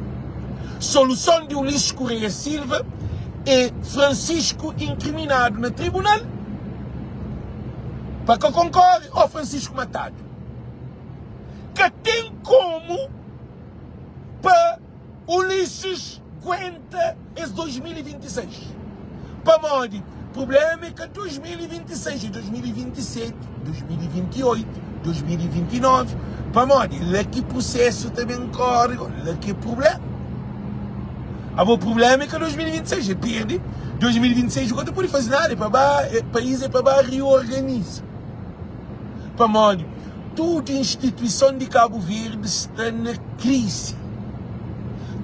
A: Soluson di Ulisses Correia Silva é Francisco inkriminadu na tribunal pa ka konkore ô Francisco matadu. Ka ten komu pa Ulisses guenta es 2026 pamodi problema é ka 2026 é 2027, 2028, 2029 pamodi é la ki prusesu ta ben kore la ki é problema abo problema é ka 2026 é perde 2026 bu ka ta pode faze nada é pa ba país é pa ba reorganiza pamodi Tudu instituison di Kabu Verdi sta na krizi.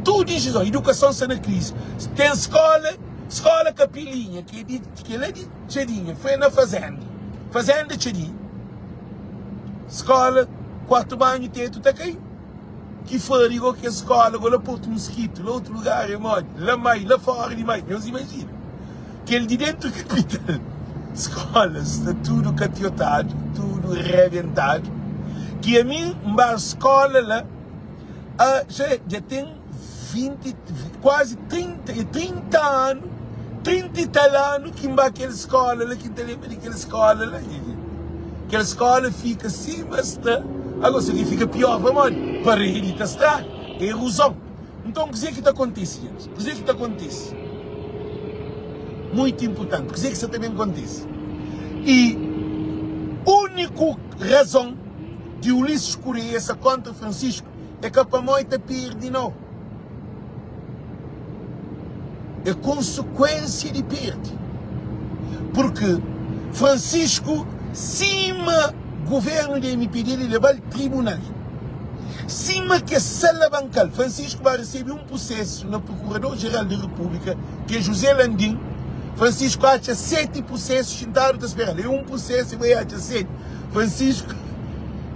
A: Tudu instituison, idukason sta na krizi. Ten skola, skola Kapilinha, ki é di, ki é la di Txadinha, foi na fazenda, fazenda Txadinha. Skola, kuartu banhu, tetu ta kai. Ki fari go kes skola go la Porto Mosquito, la otu lugar é modi, la Mai, la fora di Mai, nhos imajina. Kel di dentu kapital, skola sta tudu katiotadu, tudu rebentadu, ki ami N ba skola la, a dja dja ten 20, kuazi 30, 30 anu, 30 i tal anu ki N ba kel skola la, ki N ta lenbra di kel skola la. Kel skola fika sima sta ago, sô ki fika pior pamodi paredi ta straga, erozon. Nton kuzê ki ta kontise gentis? Kuzê ki ta kontise? Muitu inpurtanti, kuzê ki sta ta ben kontise? I úniku razon di Ulisses Correia sta kóntra Francisco é ka pamodi ta perde, nau. É konsekuénsia di perde. Purki Francisco, sima govérnu di mpd li leba-l tribunal, sima ki es salabanka-l, Francisco ba resebe un prusésu na Prokurador-Jeral di Repúblika, ki é José Landim. Francisco atxa seti prusésu xintadu ta spera-l. É un prusésu e bai atxa seti. Francisco,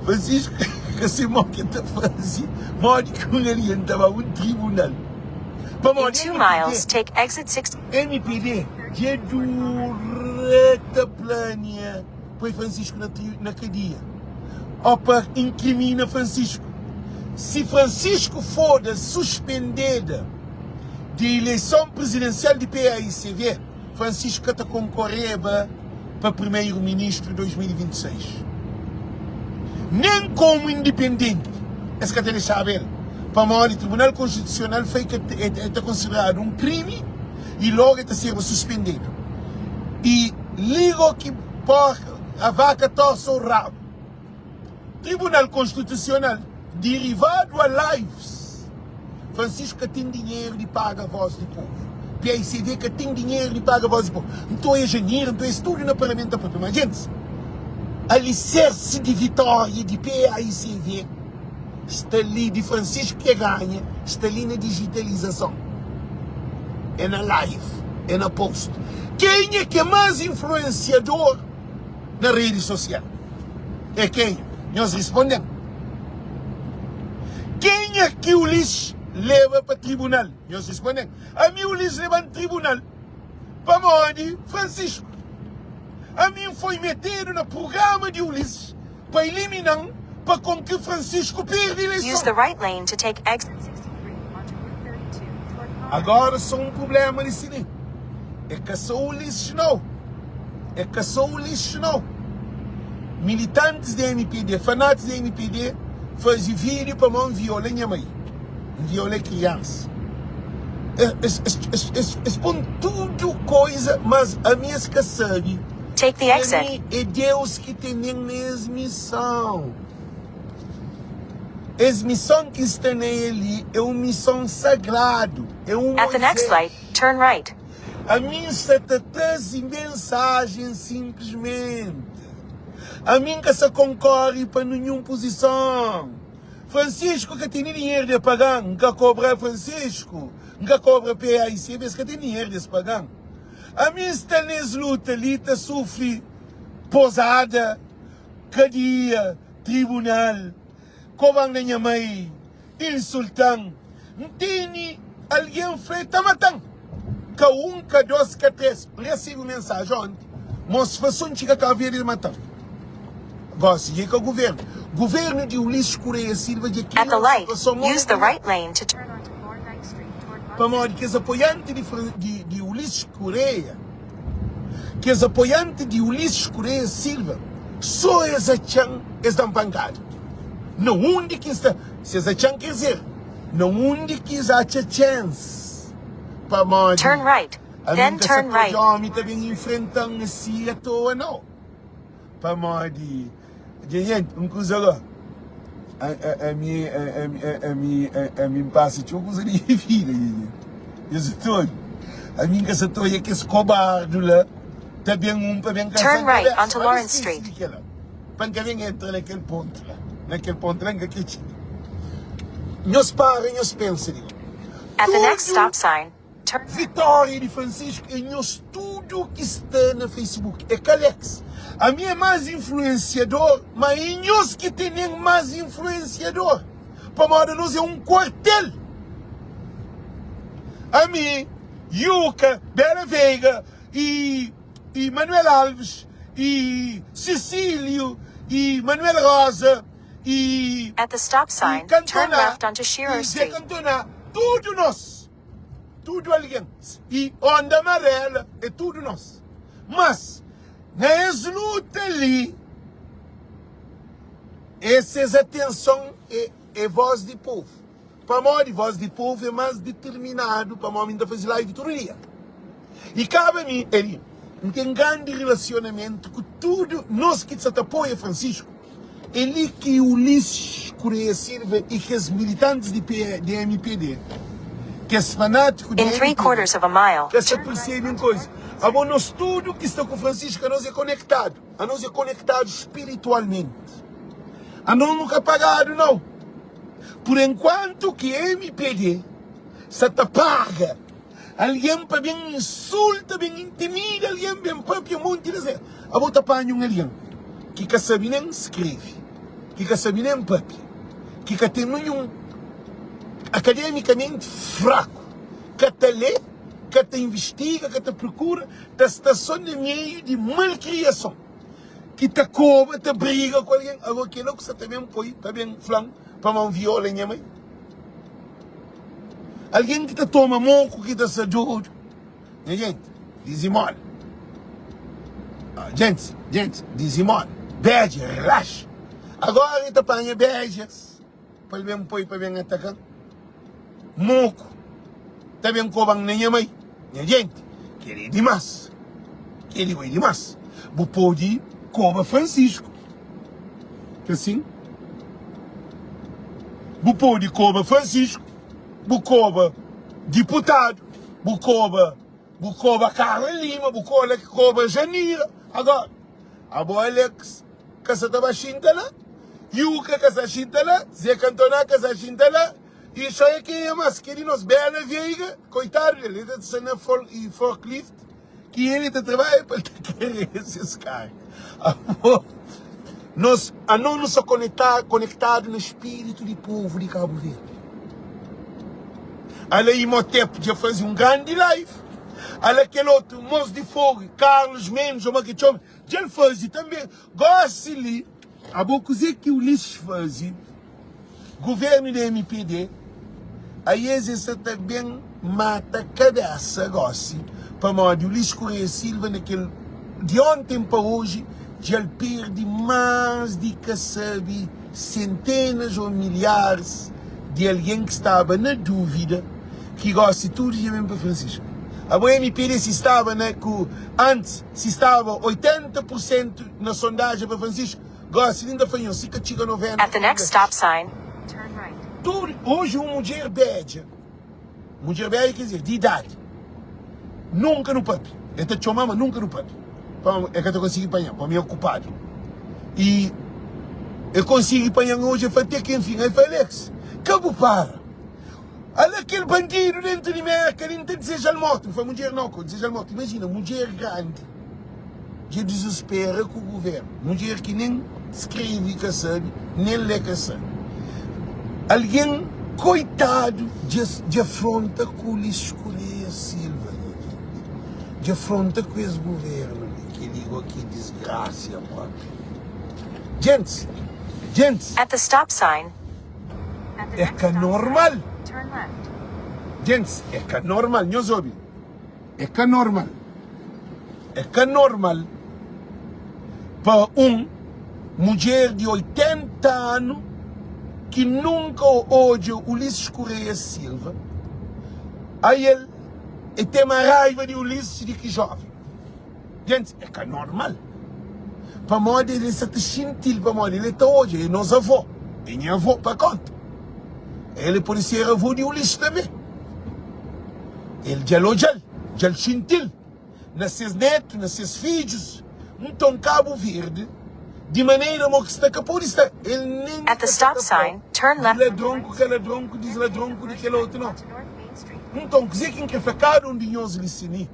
A: Francisco ka se mo ki ta faze, modi ki un algen ta ba un tribunal.
B: In
A: Pamodi
B: 2 miles, take exit 6.
A: MPD dja dura ta plania poi Francisco na, na kadia o pa inkrimina Francisco. Si Francisco foda suspendeda. Di ileison prizidensial di paicv, Francisco ka ta konkoreba pa primeiro-ministru 2026. Nen komu indipendenti es ka ta dexaba el, pamodi Tribunal Konstitusional fla ki el ta konsideradu un krimi y logu el ta serba suspendedu. Y ligo ki porka, a vaca torce o rabo. Tribunal Konstitusional, derivadu a lives, Francisco ka ten dinheru di paga voz di povu. PAICV ka ten dinheru di paga voz di povu. Nton é janeru, nton es tudu na parlamentu ta papia. Ma gentis, alisersi di vitória di PAICV sta li, di Francisco ki ganha, sta li na digitalizason. É na live, é na post. Kenha ki é más influensiador? na redi sosial é kenha? Nhos risponde-m. Kenha ki Ulisses leba pa tribunal? Nhos risponde-m. Ami Ulisses leba-m tribunal pamodi Francisco. Ami N foi metedu na prugrama di Ulisses pa ilimina-m pa kon ki Francisco perde
B: Use
A: ileison.
B: the right lane to take exit 63 onto Route 32 toward Palmer.
A: Agora só um problema li si li. É ka só Ulisses nau. É ka só Ulisses nau. Militantis di mpd, fanatis di mpd faze vídeo pamó N viola nha mai, N viola kriansa. Es, es, es, es, es pon tudu koiza, mas ami es ka sabe
B: Take the
A: ki
B: exit.
A: ami é Deus ki tene-m na es mison. Es mison ki N sta na el li é un mison sagradu, é un
B: At the next
A: Moisés.
B: light, turn right.
A: Ami N sta ta traze mensajen sinplismenti. Ami N ka sa konkore pa ninhun puzison. Francisco ka tene dinheru de paga-m, N ka kobra Francisco, N ka kobra PAICB, es ka ten dinheru di es paga-m. Ami N sta nes luta li ta sufri pozada, kadia, tribunal, koba-m na nha mai, insulta-m, N tene algen fla e ta mata-m. Ka un, ka dos, ka tres. N resebe un mensaji onti, Mos fla so N txiga Kabu Verdi e mata-m. Gosi dja e ka guvernu. Guvernu di Ulisses Correia Silva dja
B: At
A: kria
B: the
A: un
B: light,
A: situason mo
B: use the right lane to turn onto Thorndike Street toward Market
A: pamodi
B: Street.
A: kes apoianti di di di Ulisses Correia, kes apoianti di Ulisses Correia Silva, so es atxa-m es da-m pankada. Na undi ki N sta, si es atxa-m ker dizer, na undi ki es atxa chance, pamodi
B: Turn right,
A: ami
B: then
A: N ka sa
B: turn
A: ta
B: right.
A: odja omi ta ben infrenta-m asi atoa nau. Pamodi dja gente, un kuza go, ami ami ami N pasa txeu kuza na nha vida nha gente. Nhos sa ta odja, ami N ka sa ta odja kes kobardu la ta ben un pa ben
B: Turn
A: kansa-m
B: right
A: kabesa.
B: onto
A: Ma
B: Lawrence
A: nu skese
B: Street.
A: di kel-la, pa N ka ben entra na kel pontu la, na kel pontu la N ka kre txiga. Nhos para nhos pensa di
B: At the next
A: tudu.
B: stop sign, turn left.
A: Vitória di Francisco é nhos tudo ki sta na Facebook é ka Alex ami é más influenciador ma é nhos ki tenen más influenciador pamodi nos é um quartel ami Yuka Bela Veiga e e Manuel Alves e Cecílio e Manuel Rosa e
B: At the stop
A: e
B: sign, turn
A: Cantona
B: left onto Shearer
A: e Zé
B: Street.
A: Cantona tudo nos Tudu algen i onda marela é tudu nos. Mas na es luta li, é ses atenson é é voz di povu. Pamodi voz di povu é mas diterminadu, pamodi mi ta faze live tudu dia. I kaba mi, Eli, N ten grandi rilasionamentu ku tudu nos ki sa ta apoia Francisco. É li ki Ulisses Correia Silva i kes militantis di mpd, kes fanátiku di
B: In
A: mpd,
B: three-quarters of a mile,
A: ka sa persebe un koisa, abo nos tudu ki sta ku Francisco, anos é konektadu, anos é konektadu spiritualmenti. Anos nu ka pagadu nau. Por enkuantu ki mpd sa ta paga Algen pa ben insulta, ben intimida algen, ben papia monti di zé. Abo ta panha un algen ki ka sabe nen skrebe, ki ka sabe nen papia, ki ka ten ninhun akademikamenti fraku, ka ta lé, ka ta investiga, ka ta prokura, ta sta so na meiu di malkriason, ki ta koba, ta briga ku algen. Abo kila ku sa ta ben poi pa ben fla-m pa ma N viola nha mai? Algen ki ta toma moku ki ta sta dodu. Nha jenti, dizimola. Gentis, gentis, dizimola. Bedja, relaxa. Agora el ta panha bedjas pa el ben poi pa ben ataka-m. Moku ta ben koba-m na nha mai. Nha jenti, kel-li é dimás. Kel-li bai dimás. Bu pode koba Francisco. Ka sin? Bu pode koba Francisco, bu koba diputadu, bu koba bu koba Carla Lima, bu kola koba Janira. Agora, abo Alex ka sa ta ba xinta la, Yuka ka sa xinta la, Zé Cantona ka sa xinta la, e só é kenha mas ke di nos Bela Veiga, koitadu del, el ta sta na forklift ki el ta trabadja pa el ta karega ses karga. Abo, nos, anos nu sta konekta, konektadu na spiritu di povu di Kabu Verdi. Ala Imhotep dja faze un grandi live, ala kel otu mos di fogu, Carlos Mendes, oma ki txoma, dja el faze tanbe. Gosi li, abo kuze ki Ulisses faze? Governo di mpd aes es sa ta ben mata kabesa gosi pamodi Ulisses Correia Silva na kel di ontem pa oji dja el perdi mas di ka sabi sentenas ou milhares di algen ki staba na duvida ki gosi tudu dja ben pa Francisco. Abo mpd si staba na ku antes si staba 80 por sentu na sondajen pa Francisco Gosi li N ta fla nhos, si ka txiga 90
B: At the next stop sign, turn right.
A: Tudu, oji un mudjer bedja, mudjer bedja ker dizer di idadi, nunka nu papia, el ta txoma ma nunka nu papia, pamodi el ka ta konsigi panha-m, pamodi mi é okupadu. I el konsigi panha-m oji, el fla te ki enfin, el fla Alex, ka bu para, ala kel bandidu dentu di Merka li, N ta dizeja-l morti. N fla mudjer, nau, ka bu dizeja-l morti, imajina, mudjer grandi. Dja dizispera ku guvernu. Mudjer ki nen skrebe ka sabe, nen le ka sabe. Algen koitadu dja fronta ku Ulisses Correia Silva, nha jenti. Dja fronta ku es guvernu li. Kel-li go ki disgrasia propi. Gentis, gentis.
B: At the stop sign. At the
A: É
B: next
A: ka
B: stop sign,
A: normal.
B: turn left.
A: Gentis, é ka normal. Nhos obi. É ka normal. É ka normal pa un mudjer di 80 anu ki nunka odja Ulisses Correia Silva, ael e ten ma raiva di Ulisses di ki joven. Gentis, é ka normal. Pamodi el sa ta xinti-l, pamodi el ta odja, é nos avó, é nha avó pa konta. El pode ser avó di Ulisses tanbe. El dja-l odja-l, dja-l xinti-l na ses netu, na ses fidjus. Nton, Kabu Verdi, di manera mo ki sta, ka pode sta. El nen
B: At the
A: ka sa
B: stop
A: ta fla
B: sign, turn
A: di
B: left.
A: ladron ku ka ladron ku disladron ku di kel otu, nau. Nton, kuzê ki N krê fla kada un di nhos li si mi?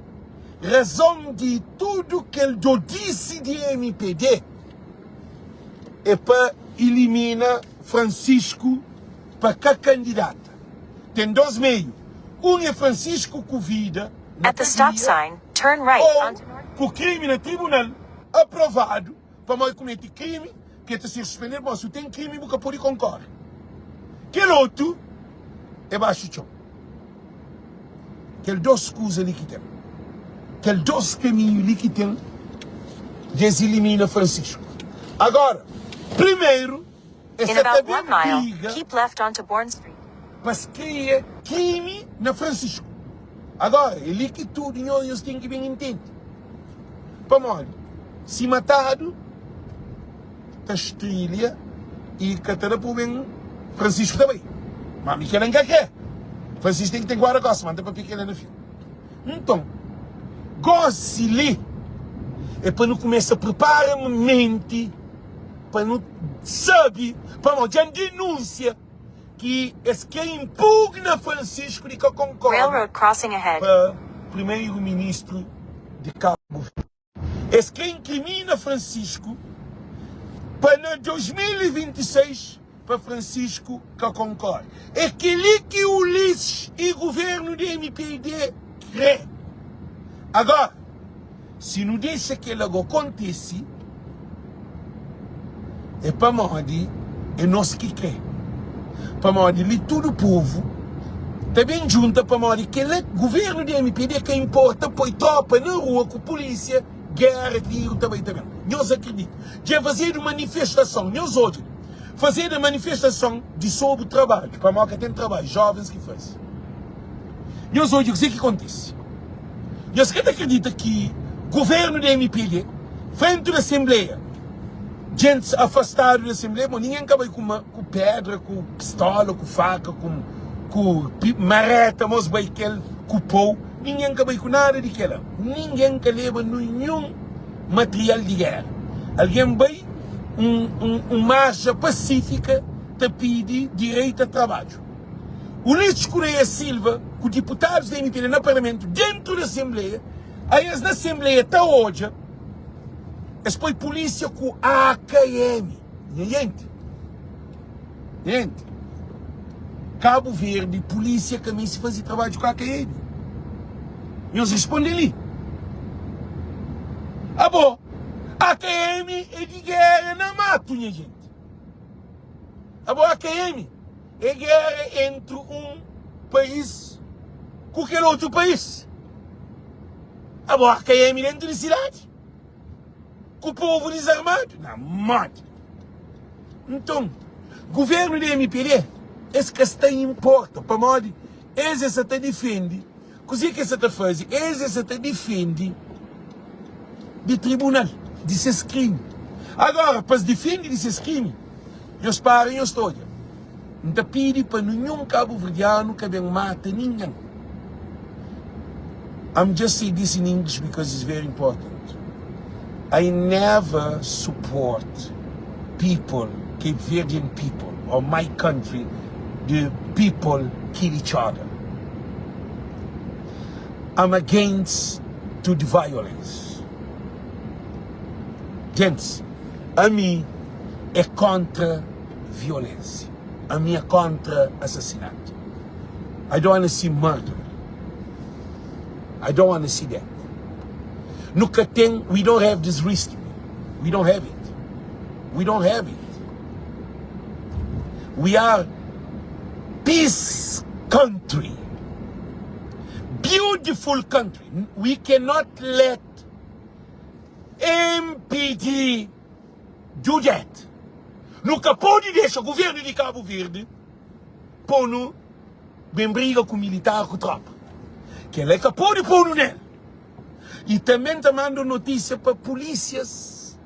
A: Razon di tudu kel dodisi di mpd é pa ilimina Francisco pa ka kandidata. Ten dos meiu, un é Francisco ku vida na
B: At the stop
A: kadia
B: sign, turn right
A: ou
B: onto
A: ku krimi na tribunal aprovadu pamodi kumeti krimi ki el ta ser suspendedu pamodi si bu ten krimi bu ka podi konkore. Kel otu é baxu txon. Kel dos kuza li ki ten. Kel dos kaminhu li ki ten di es ilimina Francisco. Agora, primeru es
B: In
A: sa ta
B: about
A: ben
B: one mile,
A: briga
B: keep left onto Bourne Street.
A: pa es kria krimi na Francisco. Agora, é li ki tudu nhos nhos ten ki ben intende. Pamodi, si matadu, ta strilha i ka ta da pa bu ben Francisco ta bai. Ma mi kela N ka kre. Francisco ten ki ten guarda-kosta, ma N ta papia kela na fin. Nton, gosi li é pa nu kumesa pripara menti pa nu sabe, pamodi dja N dinúnsia ki es kre inpugna Francisco di ka konkorda
B: Railroad crossing ahead.
A: pa primeru-ministru di Kabu Verdi. Es kre inkrimina Francisco pa na 2026 pa Francisco ka konkore. É keli ki Ulisses i governo di MPD kre. Agora, si nu dexa kela go kontisi, é pamodi é nos ki kre. Pamodi li tudu povu. Ta ben djunta pamodi kela governu di mpd ka inporta poi tropa na rua ku polisia gera tiru ta bai ta ben nhos akredita dja fazedu manifestason nhos odja fazedu manifestason di sobri trabadju pamodi ka ten trabadju jovens ki faze nhos odja kuze ki kontise nhos ka ta akredita ki governu di mpd frenti di asenbleia Djentis afastadu di asenbleia, bon, ningen ka bai ku ma, ku pedra, ku pistola, ku faka, ku, ku mareta, mos bai kel ku pou, ningen ka bai ku nada di kela. Ningen ka leba ninhun material di gera. Algen bai un, un, un marxa pasifika ta pidi direita a trabadju. Ulisses Correia Silva ku diputadus di MPD na parlamentu, dentu di asenbleia, a es na asenbleia ta odja, Es poi polícia ku AKM. Nha jenti, nha jenti, Cabo Verde, polícia ka meste faze trabadju ku AKM. Nhos responde li. Abo, AKM é di guerra na mato, nha jenti. Abo, AKM é guerra entre um país ku kel outro país. Abo AKM dentu di sidadi ku povu dizarmadu na modi. Nton, guvernu di MPD es ka sta inporta pamodi es es sa ta difendi kuze ki es sa ta faze es es sa ta difendi di tribunal di ses krimi. Agora pa es difendi di ses krimi nhos para nhos ta odja. N ta pidi pa ninhun kabuverdianu ka ben mata ningen. I'm just say this in English because it's very important. I never support people, Cape Verdean people or my country, the people kill each other. I'm against to the violence. Gents, ami é kontra violência. Ami é kontra assassinato. I don't wanna see murder. I don't wanna see that. Nu ka ten, we don't have this risk. We don't have it. We don't have it. We are peace country. Beautiful country. We cannot let MPD do that. Nu ka pode dexa governo di Cabo Verde pô-nu ben briga ku militar ku tropa. Kel-la e ka pode pô-nu nel. E tanbe N ta manda un notísia pa pulísias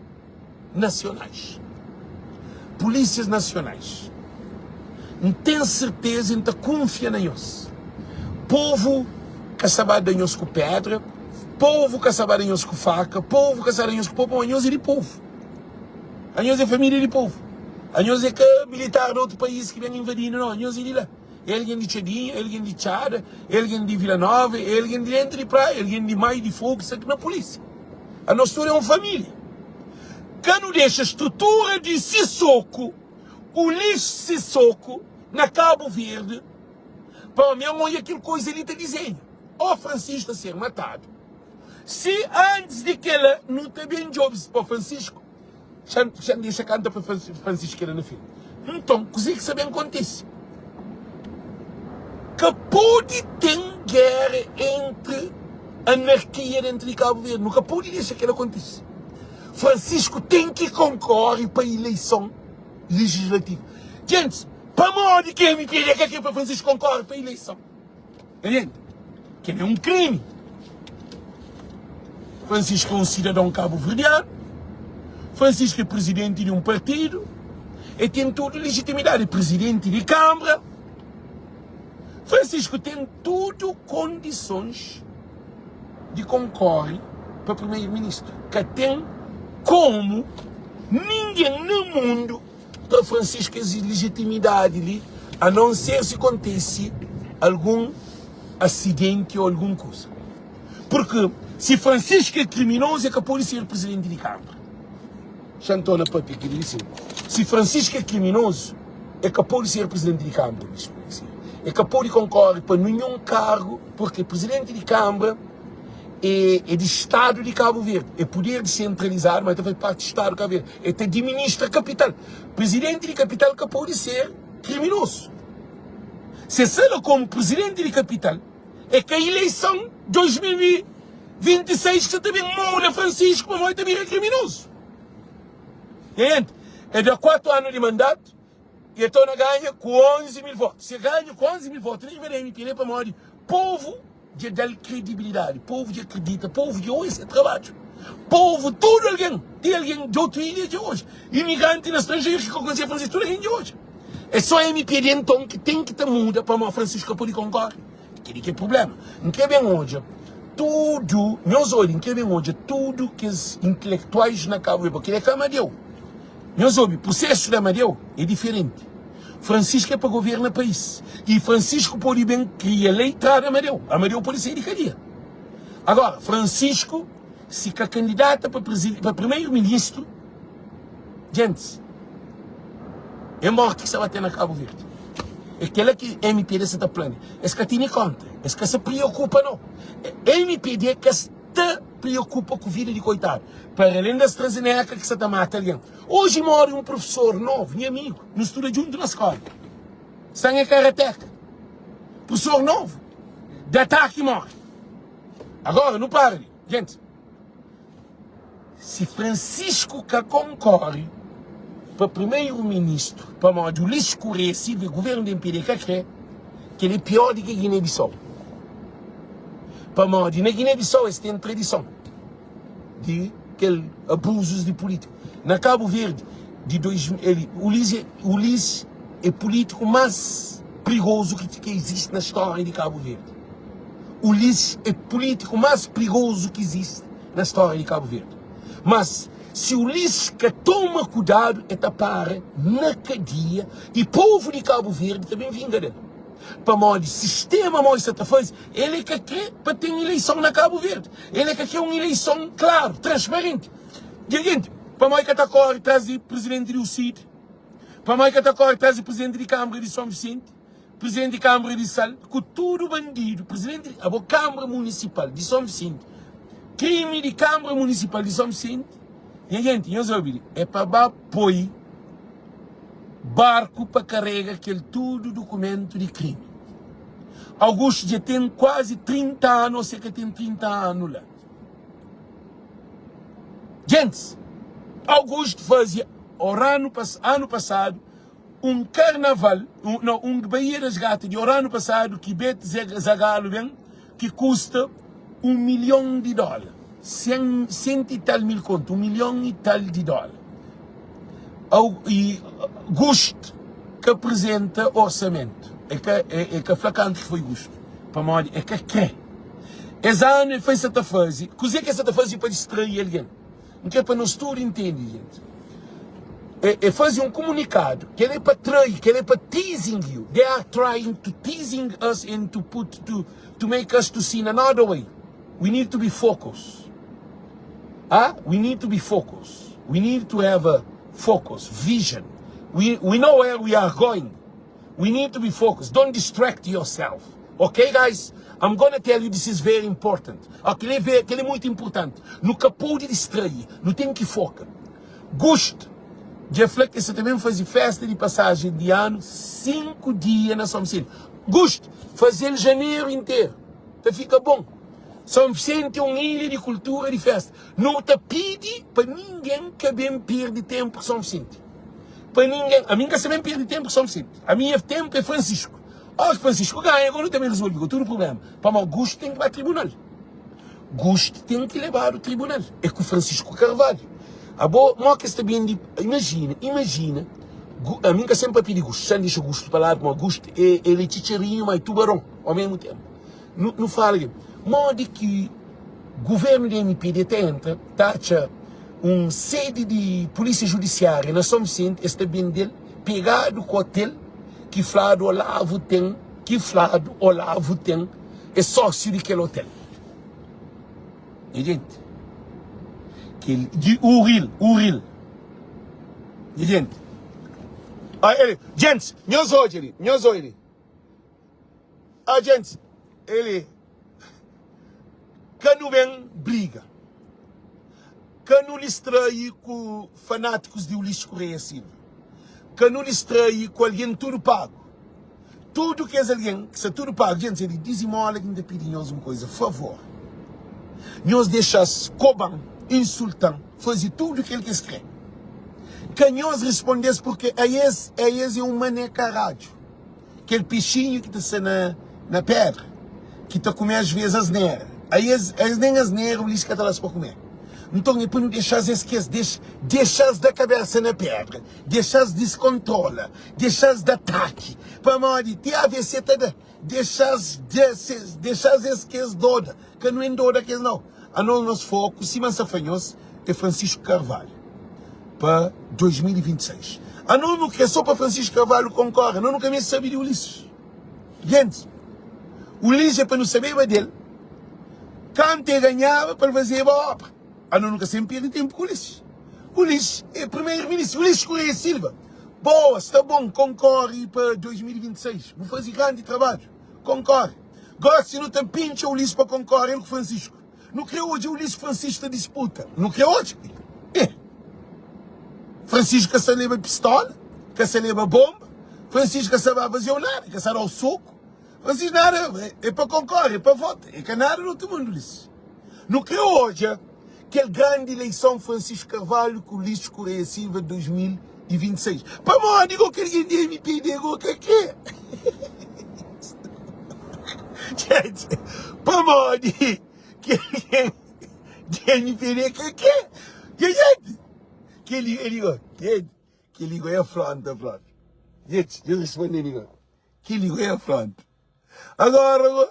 A: nasionais. Pulísias nasionais, N ten serteza y N ta kunfia na nhos. Povu ka sta ba da nhos ku pédra, povu ka sta ba da nhos ku faka, povu ka sta da nhos ku pau, pamodi nhos é di povu. Anhos é família di povu. Anhos é ka militar di otu país ki ben invadi-nu, nau. Anhos é di la. É algen di Txadinha, é algen di Txada, é algen di Vila Nova, é algen di dentu di Praia, é algen di Mai di Fogu ki sta na pulísia. Anos tudu é un família. Ka nu dexa strutura di Sissoku, Ulis Sissoku, na Kabu Verdi, pa mi N odja kel koisa li ta dizenha, Ó Francisco ta ser matadu. Si antis di kela nu ta ben djobe pa Francisco, xa-m dexa kanta pa Francisco kela na fin. Nton, kuzê ki sa ben kontise? Ka pode ten géra entri anarkia dentru di Kabu Verdi. Nu ka pode dexa kela kontise. Francisco ten ki konkore pa ileison legislativu. Gentis, pamodi ki MPD ka kre pa Francisco konkore pa ileison? Entende? Kel é un krimi. Francisco é un sidadon kabuverdianu. Francisco é prizidenti di un partidu. E ten tudu lijitimidadi. É prizidenti di kanbra. Francisco ten tudu kondisons di konkore pa primeru-ministru. Ka ten komu ningen na mundu Tra Francisco es ilegitimidadi li, a non ser si kontise algun asidenti o algun kuza. Purki si Francisco é kriminozu, e ka pode ser prizidenti di Kanbra. Xa N torna papia kel li sin. Si Francisco é kriminozu, e ka pode ser prizidenti di Kanbra. E ka pode konkore pa ninhun kargu, purki prizidenti di Kanbra é, é di Stadu di Kabu Verdi. É puder disentralizadu, ma el ta faze parti di Stadu di Kabu Verdi. El ta administra kapital. Prizidenti di kapital ka pode ser kriminozu. Se sta la komu prizidenti di kapital, é ka ileison 2026 ki sa ta ben muda Francisco pamodi el ta bira kriminozu. Nha jenti, el da 4 anu di mandatu i el torna ganha ku 11 mil votu. Si el ganha ku 11 mil votu, riba di MPD pamodi povu dja da-l kredibilidadi, povu dja kridita, povu dja odja se trabadju, povu, tudu algen, ti algen di otu ilha dja odja, imigranti na stranjeru ki ka konxe Francisco, tudu algen dja odja. É só MPD nton ki ten ki ta muda pamodi Francisco ka pode konkore. Kel-li ki é prubléma. N krê ben odja tudu, nhos odja, N krê ben odja tudu kes intelektuais na Kabu Verdi, kel-li é ka Amadeu. Nhos obi, prusésu di Amadeu é diferenti. Francisco é pa governa país. E Francisco pode ben kria lei tra di Amadeu. Amadeu pode sai di kadia. Agora, Francisco, si ka kandidata pa pa primeiro-ministro, gentis, é morti ki sta ba ten na Cabo Verde. É kela ki MPD sa ta plania. Es ka tene konta. Es ka sa preokupa, no. MPD ka sta preokupa ku vida di koitadu. Para alén di AstraZeneca ki sa ta mata algen. Oji móre un profesor novu, nha amigu, nu studa djuntu na skóla. Sta nha karateka. Profesor novu, di ataki móre. Agora, nu para li. Gente, si Francisco ka konkore pa primeiro-ministro, pamodi Ulisses Correia Silva e governo di MPD ka kre, kel é pior di ki Guiné-Bissau. Pamodi na Guiné-Bissau es ten tradison. di kel abuzus di pulítiku. Na Kabu Verdi, di 2000, el, Ulisses, Ulisses é pulítiku más prigozu ki, ki izisti na stória di Kabu Verdi. Ulisses é pulítiku más prigozu ki izisti na stória di Kabu Verdi. Mas, si Ulisses ka toma kudadu, el ta para na kadia y povu di Kabu Verdi ta ben vinga del. Pamodi sistema modi sa ta faze, el é ka kre pa ten ileison na Kabu Verdi. El é ka kre un ileison klaru, transparenti. Dja genti, pamodi ka ta kore tras di prizidenti di UCID? Pamodi ka ta kore tras di prizidenti di Kanbra di Son Visenti, prizidenti di Kanbra di Sal, ku tudu bandidu, prizidenti di, abo Kanbra Munisipal di Son Visenti, krimi di Kanbra Munisipal di Son Visenti, nha genti, nhos obi li, é pa ba poi barku pa karega kel tudu dukumentu di krimi. Augusto dja ten kuazi 30 anu ô se ka ten 30 anu la. Gentis, Augusto faze oranu anu pasadu un karnaval, un, não, un Baía das Gatas di oranu pasadu ki Beto Zagalo ben ki kusta un milhon di dóla, sen, senti i tal mil kontu, un milhon i tal di dóla. Au, i Gust ka apresenta orsamentu, e ka, e, e ka fla kantu ki foi gustu, pamodi e ka kre. Es anu e foi sa ta faze, kuzê ki e sa ta faze pa distrai algen? N kre pa nos tudu intende, gente. E, e faze un kumunikadu, kel é pa trai, kel é pa teasing you. They are trying to teasing us and to put to, to make us to see in another way. We need to be focused. Ah, we need to be focused. We need to have a focus, vision. We, we know where we are going. We need to be focused. Don't distract yourself. Ok guys? I'm gonna tell you this is very important. Ok, kel é, kel é muito importante. Nu ka pode distrai, nu ten ki foka. Gust dja fla ki sa ta ben faze festa di passagem di ano 5 dia na São Vicente. Gust, faze-l janeiro inteiro. Ta fika bom. São Vicente é um ilha di kultura di festa. Nu ta pidi pa ninguém ka ben perde tempo ku São Vicente. Pa ningen. Ami N ka sta ben perde tenpu ku Son Visenti. Ami nha tenpu é Francisco. Óras ki Francisco ganha, gó nu ta ben rezolve ku tudu prubléma. Pamodi Gustu ten ki ba tribunal. Gustu ten ki lebadu tribunal. É ku Francisco Carvalho. Abo, mó ki es ta bende. Imajina, imajina. Ami N ka sen papia di Gustu. Xa N dexa Gustu pa ladu, pamodi Gustu é, el é txitxarinhu, ma é tubaron ao mesmu tenpu. Nu, nu fala ki modi ki governu di MPD ta entra, ta atxa un sedi di Polísia Judisiária na São Vicente, es ta bende-l pegadu ku otel ki fladu Olavo ten, ki fladu Olavo ten, é sósiu di kel otel. Nha genti, kel di Uril, Uril. Nha genti, ah, ele, gentes, nhos odja li, nhos odja li. Ah, gentes, ele, ka nu ben briga. Ka nu distrai ku fanátikus di Ulisses Correia Silva. Ka nu distrai ku algen tudu pagu. Tudu kes algen ki sta tudu pagu, djenti, é di dizimola ki N ta pidi nhos un koiza, favor, nhos dexa-s koba-m, insulta-m, faze tudu kel ki es kre. Ka nhos responde-s, purke aes, aes é un mané karadju. Kel pexinhu ki ta sta na, na pedra, ki ta kume asves asnera. Aes, aes nen asnera Ulisses ka ta da-s pa kume. Nton, é pa nu dexa-s es ki es dexa, dexa-s da kabesa na pedra, dexa-s diskontrola. Dexa-s da ataki, pamodi ti AVC ta da. Dexa-s da ses, dexa-s es ki es doda, ka nu endoda kes nau. Anos nos foku, sima N sa fla nhos, é Francisco Carvalho pa 2026. Anos nu kre so pa Francisco Carvalho konkore, anos nu ka meste sabe di Ulisses. Gentis, Ulisses é pa nu sabeba del kantu e ganhaba pa el fazeba obra. Anos nu ka sen perde tenpu ku Ulisses. Ulisses é primeiro ministro, Ulisses Correia Silva. Boa, sta bom, konkore pa 2026. Bu faze grandi trabadju. Konkore. Gosi nu ta pintxa Ulisses pa konkore el ku Francisco. Nu kre odja Ulisses ku Francisco ta disputa. Nu kre odja. Eh. Francisco ka sa leba pistola, ka sa leba bomba. Francisco ka sa ba fazeu nada, ka sa dau soku. Francisco nada, é pa konkore, é pa vota. É ka nada di otu mundu, Ulisses. Nu kre odja kel grandi ileison Francisco Carvalho ku Ulisses Correia Silva 2026. Pamodi go kel gen di MPD go ka kre? Gente, pamodi kel gen di MPD ka kre? Gente, kel li go, gente, kel li go é afronta propi. Gente, nhos responde-m go. Kel li go é afronta. Agora go.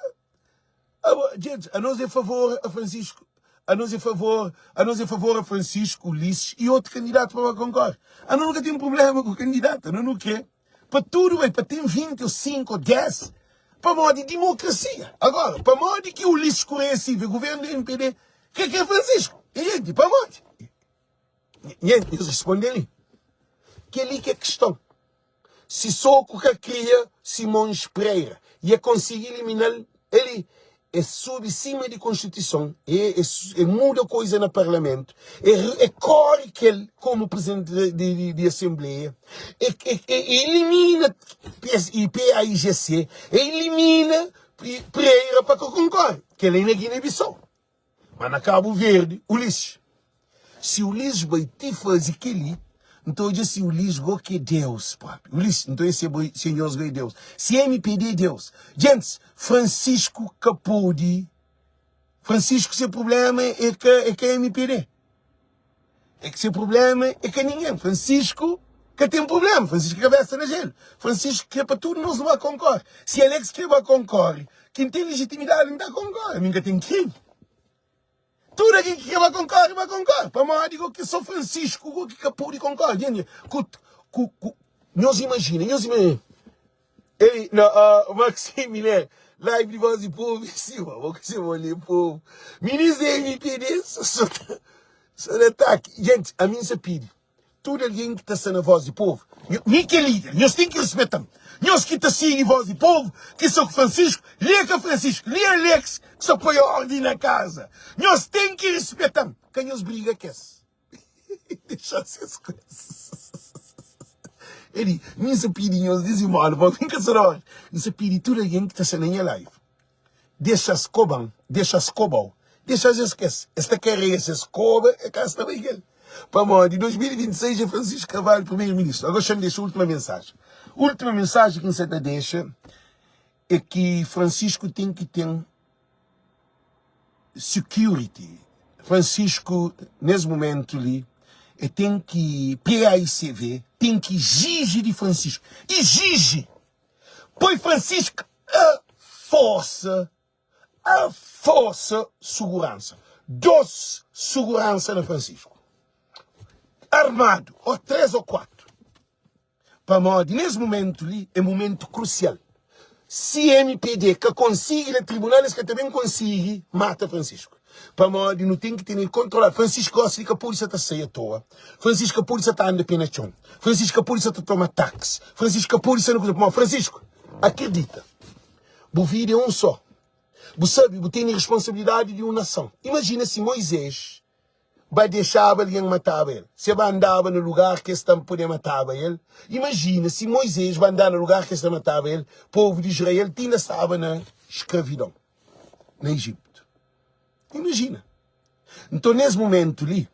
A: Abo, gente, a nos é favor a Francisco, a nos é favor, a nos é favor a Francisco, Ulisses e outro candidato para concorrer. A nós nunca tem problema com o candidato, a nós não quer. Para tudo bem, para ter 20 ou 5 ou 10, para modo de democracia. Agora, para modo que Ulisses Correia Silva, governo do MPD, que que é Francisco? E, gente, para modo. Gente, eles respondem ali. Que ali que é questão. Sissoko ka kria Simões Pereira y e konsigi elimina-l. El e subi sima di konstituison, e e muda koiza na parlamentu, e e kore kel komu prizidenti di di asenbleia, e e elimina PAIGC, e elimina Pereira pa ka konkore. Kel li na Guiné-Bissau. Ma na Kabu Verdi, Ulisses. Si Ulisses bai ti faze keli, N ta odja si Ulisses go ki é Deus propi. Ulisses, N ta odja si bo, si nhos go é Deus. Si MPD é Deus. Gentis, Francisco ka pode. Francisco se problema é ka, é ka MPD. É ki se problema é ka ningen. Francisco ka ten problema. Francisco é kabesa na jelu. Francisco kre pa tudu nos nu ba konkore. Si Alex kre ba konkore, ki N ten lejitimidadi N ta konkore. Mi N ka ten krimi. Tudu algen ki kre ba konkore, ba konkore. Pamodi go ki so Francisco go ki ka pode konkore. Djende, ku, ku, ku, nhos imajina, nhos imajina. Ei, na, uh, Maxime, né? Live de voz de povo, sim, mano. Vou ser bom povo. Ministro da MPD, só, só, só de ataque. Gente, a mim se pede. Tudo alguém que está na voz de povo, mi que é líder, nós tem que respeitar. Nós que está seguindo voz de povo, que sou Francisco, lê que Francisco, lê Alex, que só põe ordem na casa. Nós tem que respeitar. Que nós briga que esse. Dexa ses coisas. Ele, mi sa pidi nhos dizimola pa mi ka sa da orden. Mi sa pidi tudu algen ki ta sta na nha live. Dexa-s koba-m, dexa-s koba-u. Dexa-s es kes. Es ta karega ses koba, e ka sta bai kel. Pamodi 2026 é Francisco Carvalho primeiro-ministro. Agora xa-m dexa última mensagem. Última mensagem ki N sa ta dexa é ki Francisco ten ki ten Security, Francisco nes momentu li e ten ki PAICV ten ki exige di Francisco, exige poi Francisco a forsa, a forsa suguransa, 2 suguransa na Francisco armadu ou 3 ou 4. Pamodi nes mumentu li é mumentu krusial. Si mpd ka konsigi na tribunal es ka ta ben konsigi mata Francisco. Pamodi nu ten ki tene kontroladu. Francisco gosi li ka podi sa ta sai atoa. Francisco ka podi sa ta anda pe na txon. Francisco ka podi sa ta toma taxi. Francisco ka podi sa na kuza. Pamodi Francisco, akredita, bu vida é un só. Bu sabi, bu tene responsabilidadi di un nason. Imajina si Moisés. Ba dexaba algen mataba el? Si el ba andaba na lugar ki es ta podia mataba el? Imajina si Muizés ba andaba na lugar ki es ta mataba el, povu di Israel ti inda staba na skravidon na Ijitu. Imajina! Nton, nes momentu li,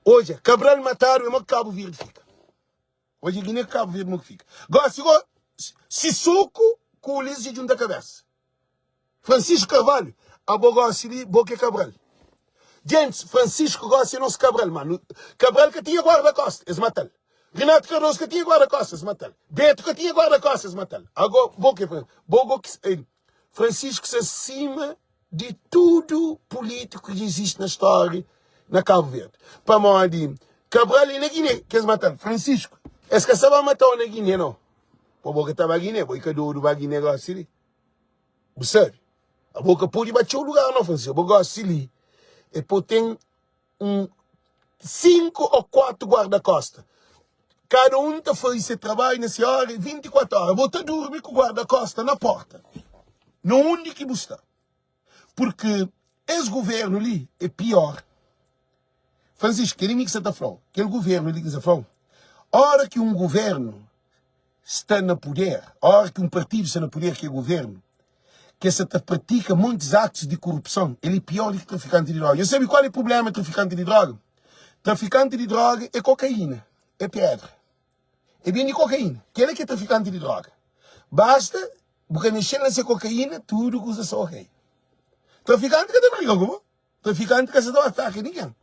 A: odja, Kabral matadu, é mo ki Kabu Verdi fika. Odja Guiné ku Kabu Verdi mo ki fika. Gosi go, Sissoco ku Ulisses dja djunta kabesa. Francisco Carvalho, abo gosi li, bo ki é Cabral. Djentis, Francisco gosi é nos Cabral, ma nu, Cabral ka tinha guarda-costa, es matal. Renato Cardoso ka tinha guarda-costa, es matal. Beto ka tinha guarda-costa, es matal. Ago, bo ki é, bo go ki, Francisco sta sima di tudu pulítiku ki dja izisti na stória na Kabu Verdi. Pamodi Kabral é na Giné ki es mata-l. Francisco, es ka sta ba mata-u na Giné, nau. Pa bo ka ta ba Giné, bo i ka dodu ba Giné gósi li. Bu sabe? Abo ka pode ba txeu lugar, nau, Francisco. Abo gósi li é pa ten un 5 ô 4 guarda-kósta. Kada un ta faze se trabadju na se óra, 24 óra. Bo ta durmi ku guarda-kósta na pórta, na undi ki bu sta. Purki es govérnu li é piór. Francisco, kel-li mi ki sa ta fla-u, kel govérnu li ki N sa fla-u, óra ki un govérnu sta na puder, óra ki un partidu sta na puder ki é govérnu, ki es sa ta pratika montis atus di korupson, el é piór di ki trafikanti di droga. Nhos sabe kual é prubléma di trafikanti di droga? Trafikanti di droga é kokaína, é pedra, é bende kokaína. Kel-la ki é trafikanti di droga. Basta bu ka mexe-l na se kokaína, tudu kuza sta ok. Trafikanti ka ta briga ku bo. Trafikanti ka sa ta ba ataka ningen.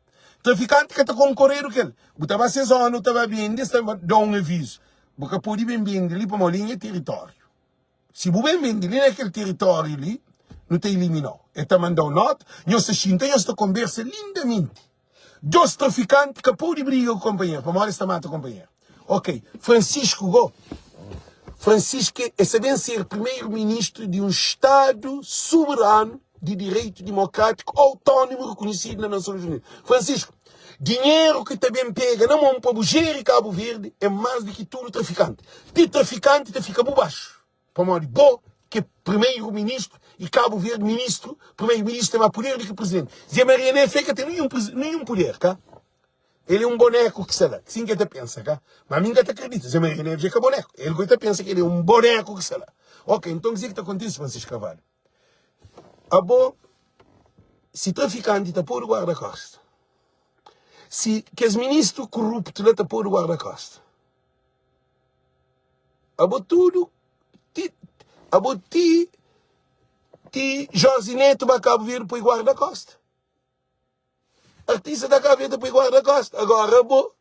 A: Trafikanti ka ta konkoredu ku el. Bu ta ba se zona, bu ta ba bende, es ta da-u un avizu. Bu ka pode ben bende li pamodi li nha tiritóriu. Si bu ben bende li na kel tiritóriu li, nu ta ilimina-u. El ta manda-u nota, nhos ta xinta, nhos ta konbersa lindamenti. Dos trafikanti ka pode briga ku konpanheru, pamodi es ta mata konpanheru. Ok, Francisco go, Francisco é sa ben ser primeiro ministro di un stadu soberanu di direitu dimokrátiku autónomu rekonhesidu na Nasões Unidu. Francisco, dinheru ki ta ben pega na mon pa bu jeri Kabu Verdi é más di ki tudu trafikanti. Ti trafikanti ta fika bu baxu, pamodi bo ki é primeiro ministro e Kabu Verdi ministro, primeiro ministro ten más puder di ki presidenti. Zé Maria Nefe ka ten ninhun ninhun puder, ka? El é un boneku ki sta la. Sin ki el ta pensa, ka? Ma mi N ka ta kridita. Zé Maria Neves é ka boneku. El goi ta pensa ki el é un boneku ki sta la. Ok, nton kuzê ki ta kontise, Francisco Carvalho? Abo, si trafikanti ta podu guarda-kosta, si kes ministru koruptu la ta podu guarda-kosta, abo tudu, ti, abo ti, ti Jorge Neto ba Kabu Verdi poi guarda-kosta. Artista da Cabo Verde poi guarda costa. Agora bo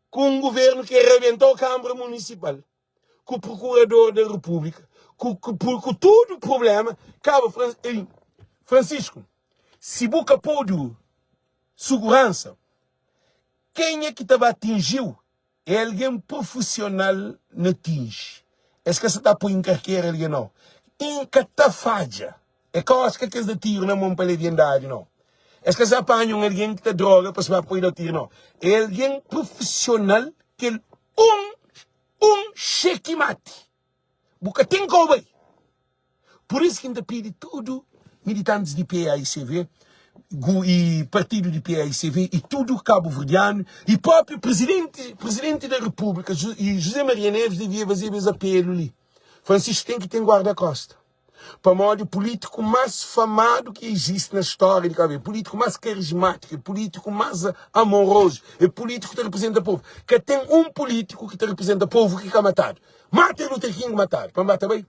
A: ku um governo que arrebentou a Câmara Municipal, ku o Procurador da República, ku, ku, ku tudo problema, Cabo Fran, ei, Francisco, se bu ka podu segurança, quem é que ta ba atingiu É algen profisional na tinji. Es ka sa ta poi nkarkera algen nau. I ka ta fadja. É ka oras ka kes da tiru na mon pa leviandadi nau. Es ka sa panha un algen ki ta droga pa es ba poi da tiru nau. É algen profisional kel un un xeki mati. Bu ka ten kau bai. Pur isu ki N ta pidi tudu militantis di paicv i partidu di paicv i tudu kabuverdianu i propi prizidenti prizidenti da repúblika José Maria Neves devia fazeba es apelu li, Francisco ten ki ten guarda-kosta pamodi pulítiku más famadu ki izisti na stória di Kabu Verdi, pulítiku más karismátiku, pulítiku más amorozu, é pulítiku ki ta riprizenta povu. Ka ten un pulítiku ki ta riprizenta povu ki ka matadu. Martin Luther King matadu pa mata bai.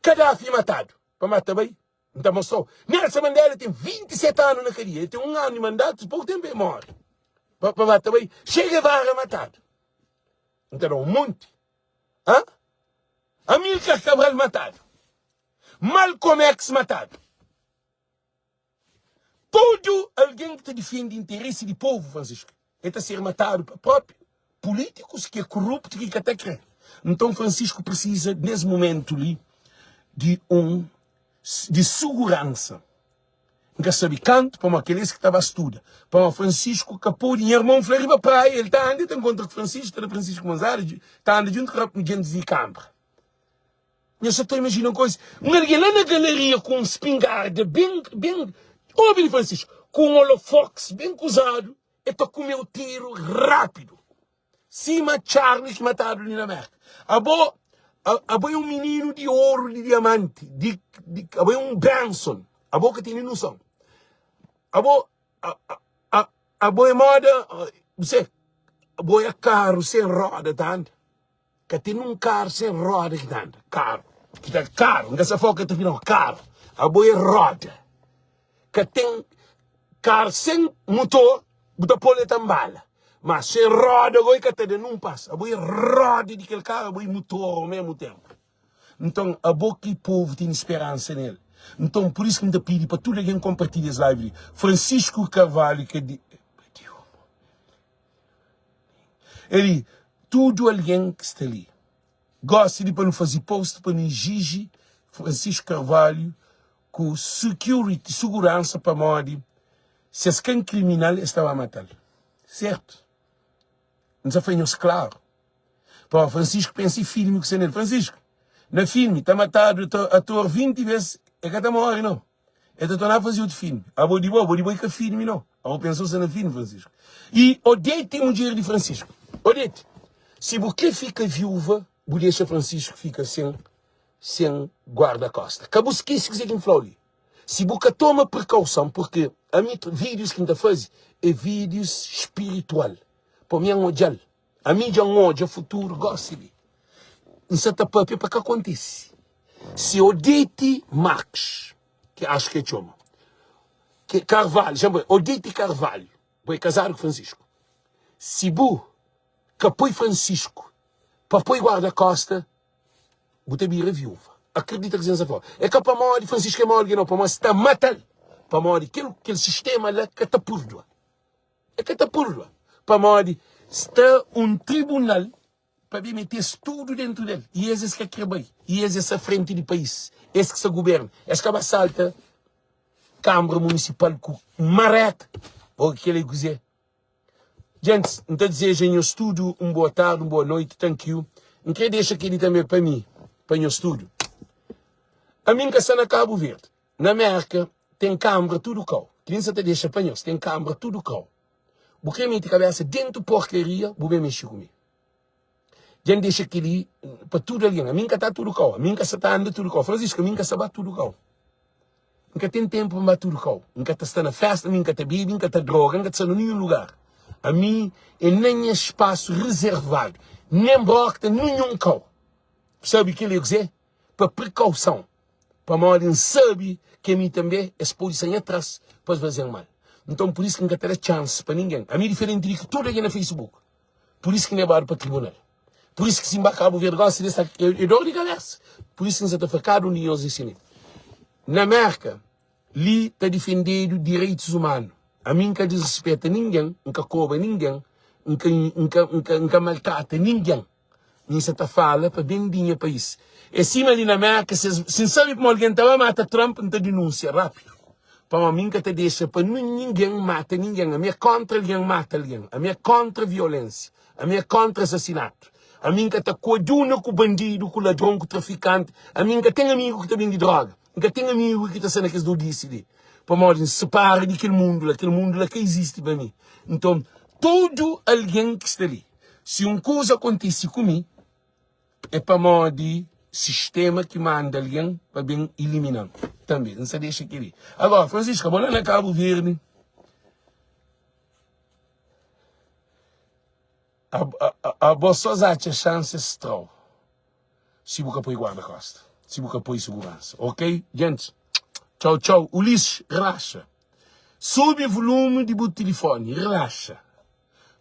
A: Kadafi matadu pa mata bai. N ta mostrau. Nelson Mandela ten 27 anu na kadia. El ten un anu di mandatu, pouku tenpu el mori. Pa, pa mata bai. Che Guevara matadu. N ta da un monti. Ha? Amilcar Cabral matadu. Malcolm X matadu. Tudu algen ki ta difende interesi di povu, Francisco, el ta ser matadu pa propi pulítikus ki é koruptu ki ka ta kre. Nton Francisco prisiza nes mumentu li di un di suguransa. N ka sabe kantu, pamodi kel es ki ta ba studa. Pamodi Francisco ka pode, nha irmon fla riba praia, el ta anda, el ta nkontra ku Francisco, ta da Francisco monzada, ta anda djuntu ku djentis di kanbra. Nhos sa ta imajina un koza? Un algen la na galeria ku un spingarda ben, ben, obi li Francisco. Ku un olofox ben kuzadu, e ta kume-u tiru rápidu. Sima Charlie ki matadu li na Merka. Abo, abo é un mininu di oru, di diamanti, di, di, abo é un benson. Abo ka tene noson. Abo, a, a, abo é moda, você, abo é karu sen roda ta anda. Ka ten un karu sen roda ki ta anda. Karu. Ki ta karu. N ka sa fla ka ta fla karu. Abo é roda. Ka ten karu sen mutor, bu ta pô-l el ta nbala. Ma sen roda goi ka ta da nun pas. Abo é roda di kel karu, abo é mutor ao mesmu tenpu. Nton, abo ki povu tene speransa nel. Nton, pur isu ki N ta pidi pa tudu algen konpartilha es live li. Francisco Carvalho ka di. Eli, tudu algen ki sta li, gosi di pa nu faze post pa nu ijiji Francisco Carvalho ku security, suguransa pamodi si es ka inkriminal es ta ba matal. Sertu? N sa fla nhos klaru. Pamodi Francisco pensa e filmi ku sta nel. Francisco, na filmi ta matadu ator 20 bes e ka ta mori nau. El ta torna faze otu filmi. Abo di bo, abo di bo i ka filmi no. Abo pensa sta na filmi, Francisco. I Odete mudjer di Francisco. Odete, si bu kre fika viuva, bu dexa Francisco fika sen sen guarda-kosta. Ka bu skese kuzê ki N fla-u li. Si bu ka toma prekauson, purke ami vídius ki N ta faze é vídius spiritual. Pa mi N odja-l. Ami dja N odja futuru gósi li. N sa ta pâpia pa ka kontise. Si Odete Marques, ki axu ki e txoma, ki Carvalho, xa-m poi, Odete Carvalho, bo é kazadu ku Francisco. Si bu ka poi Francisco pa poi guarda-kosta, bu ta bira viúva. Akredita kuzê N sa fla. É ka pamodi Francisco é mau algen, nau, pamodi sta mata-l. Pamodi kel, kel sistema la ka ta púrdua. E ka ta púrdua, pamodi sta un tribunal pa ben mete-s tudu dentu del, i es es ka kre bai, i es es sta frenti di país, es ki sta guberna, es ka ba salta kanbra munisipal ku mareta, o kel é kuzê? Gentis, N ta dizeja nhos tudu un boa tardi, un boa noiti, thank you. N kre dexa kel-li tanbe pa mi, pa nhos tudu. Ami N ka sta na Kabu Verdi. Na Merka ten kanbra tudu kau. Kel-li N sa ta dexa pa nhos, ten kanbra tudu kau. Bu kre mete kabesa dentu porkaria, bu ben mexe ku mi. Dja N dexa kel-li pa tudu algen. Ami N ka ta tudu kau, ami N ka sa ta anda tudu kau. Francisco, ami N ka sa ba tudu kau. N ka ten tenpu pa N ba tudu kau. N ka ta sta na festa, ami N ka ta bebe, N ka ta droga, N ka ta sta na ninhun lugar. Ami é na nha spasu rezervadu, nen brokta ninhun kau. Bu sabe kel-li é kuzê? Pa prekauson. Pamodi N sabe ki ami tanbe es pode sta nha tras pa es faze-m mal. Nton, pur isu ki N ka ta da txansi pa ningen. Ami é diferenti di ki tudu algen na Facebook. Pur isu ki N lebadu pa tribunal. Pur isu ki si N ba Kabu Verdi gosi, es ta é dor di kabesa. Pur isu ki N sa ta fla kada un di nhos ensina. Na Merka, li ta difendedu direitus umanu. Ami N ka disrispeta ningen, N ka koba ningen, N ka N ka N ka maltrata ningen. Mi sa ta fala pa ben di nha pais. É sima li na Merka, si N sabe pamodi algen ta ba mata Trump, N ta dinúnsia rápidu. Pamodi mi N ka ta dexa pa ningen mata ningen. Ami é kóntra algen mata algen. Ami é kóntra violénsia. Ami é kóntra asasinatu. Ami N ka ta koaduna ku bandidu, ku ladron, ku trafikanti. Ami N ka ten amigu ki ta bende dróga. N ka ten amigu ki ta sta na kes dodisi li. Pamodi N sipara di kel mundu la. Kel mundu la ka izisti pa mi. Nton, tudu algen ki sta li. Si un kuza kontise ku mi, é pamodi sistéma ki manda algen pa ben ilimina-m tanbê. N sta dexa kel-li. Agora, Francisca, bo la na Kabu Verdi, abo sô atxa xansi es tra-u si bu ka poi guarda-kosta, si bu ka poi suguransa. Ok, gentis? Txau, txau. Ulisses, relaxa. Subi vulumi di bu tilifoni, relaxa.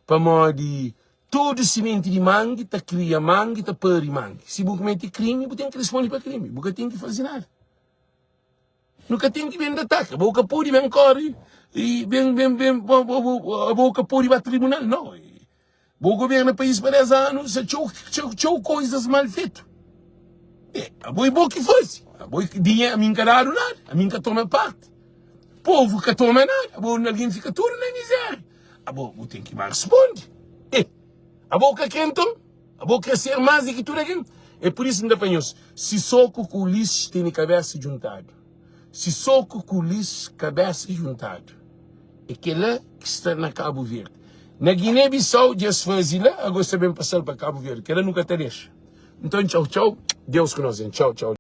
A: Pamodi tudu simenti di mangi ta kria mangi, ta pari mangi. Si bu kumete krimi, bu ten ki risponde pa krimi. Bu ka ten ki faze nada. Nu ka ten ki ben da ataka. Bu ka pode ben kore i ben, ben, ben, bu ka pode ba tribunal. Nau. Bu governa país pa 10 anu, sa txeu, txeu, txeu koizas mal fetu. E, abo e bo ki faze. Abo e dinheru, ami N ka dadu nada. Ami N ka toma parti. Povu ka toma nada. Abo algen fika tudu na mizeria. Abo bu ten ki ba responde. E, abo ka kre nton? Abo kre ser más di ki tudu algen? É pur isu ki N ta fla nhos, Sisoko ku Ulisses tene kabésa djuntadu. Sisoko ku Ulisses kabésa djuntadu. É kela ki sta na Cabo Verde. Na Guiné Bissau dja es faze la, ago es ta ben pasal pa Cabo Verde. Kela nu ka ta dexa. Nton txau txau, Deus ku nos. Txau txau.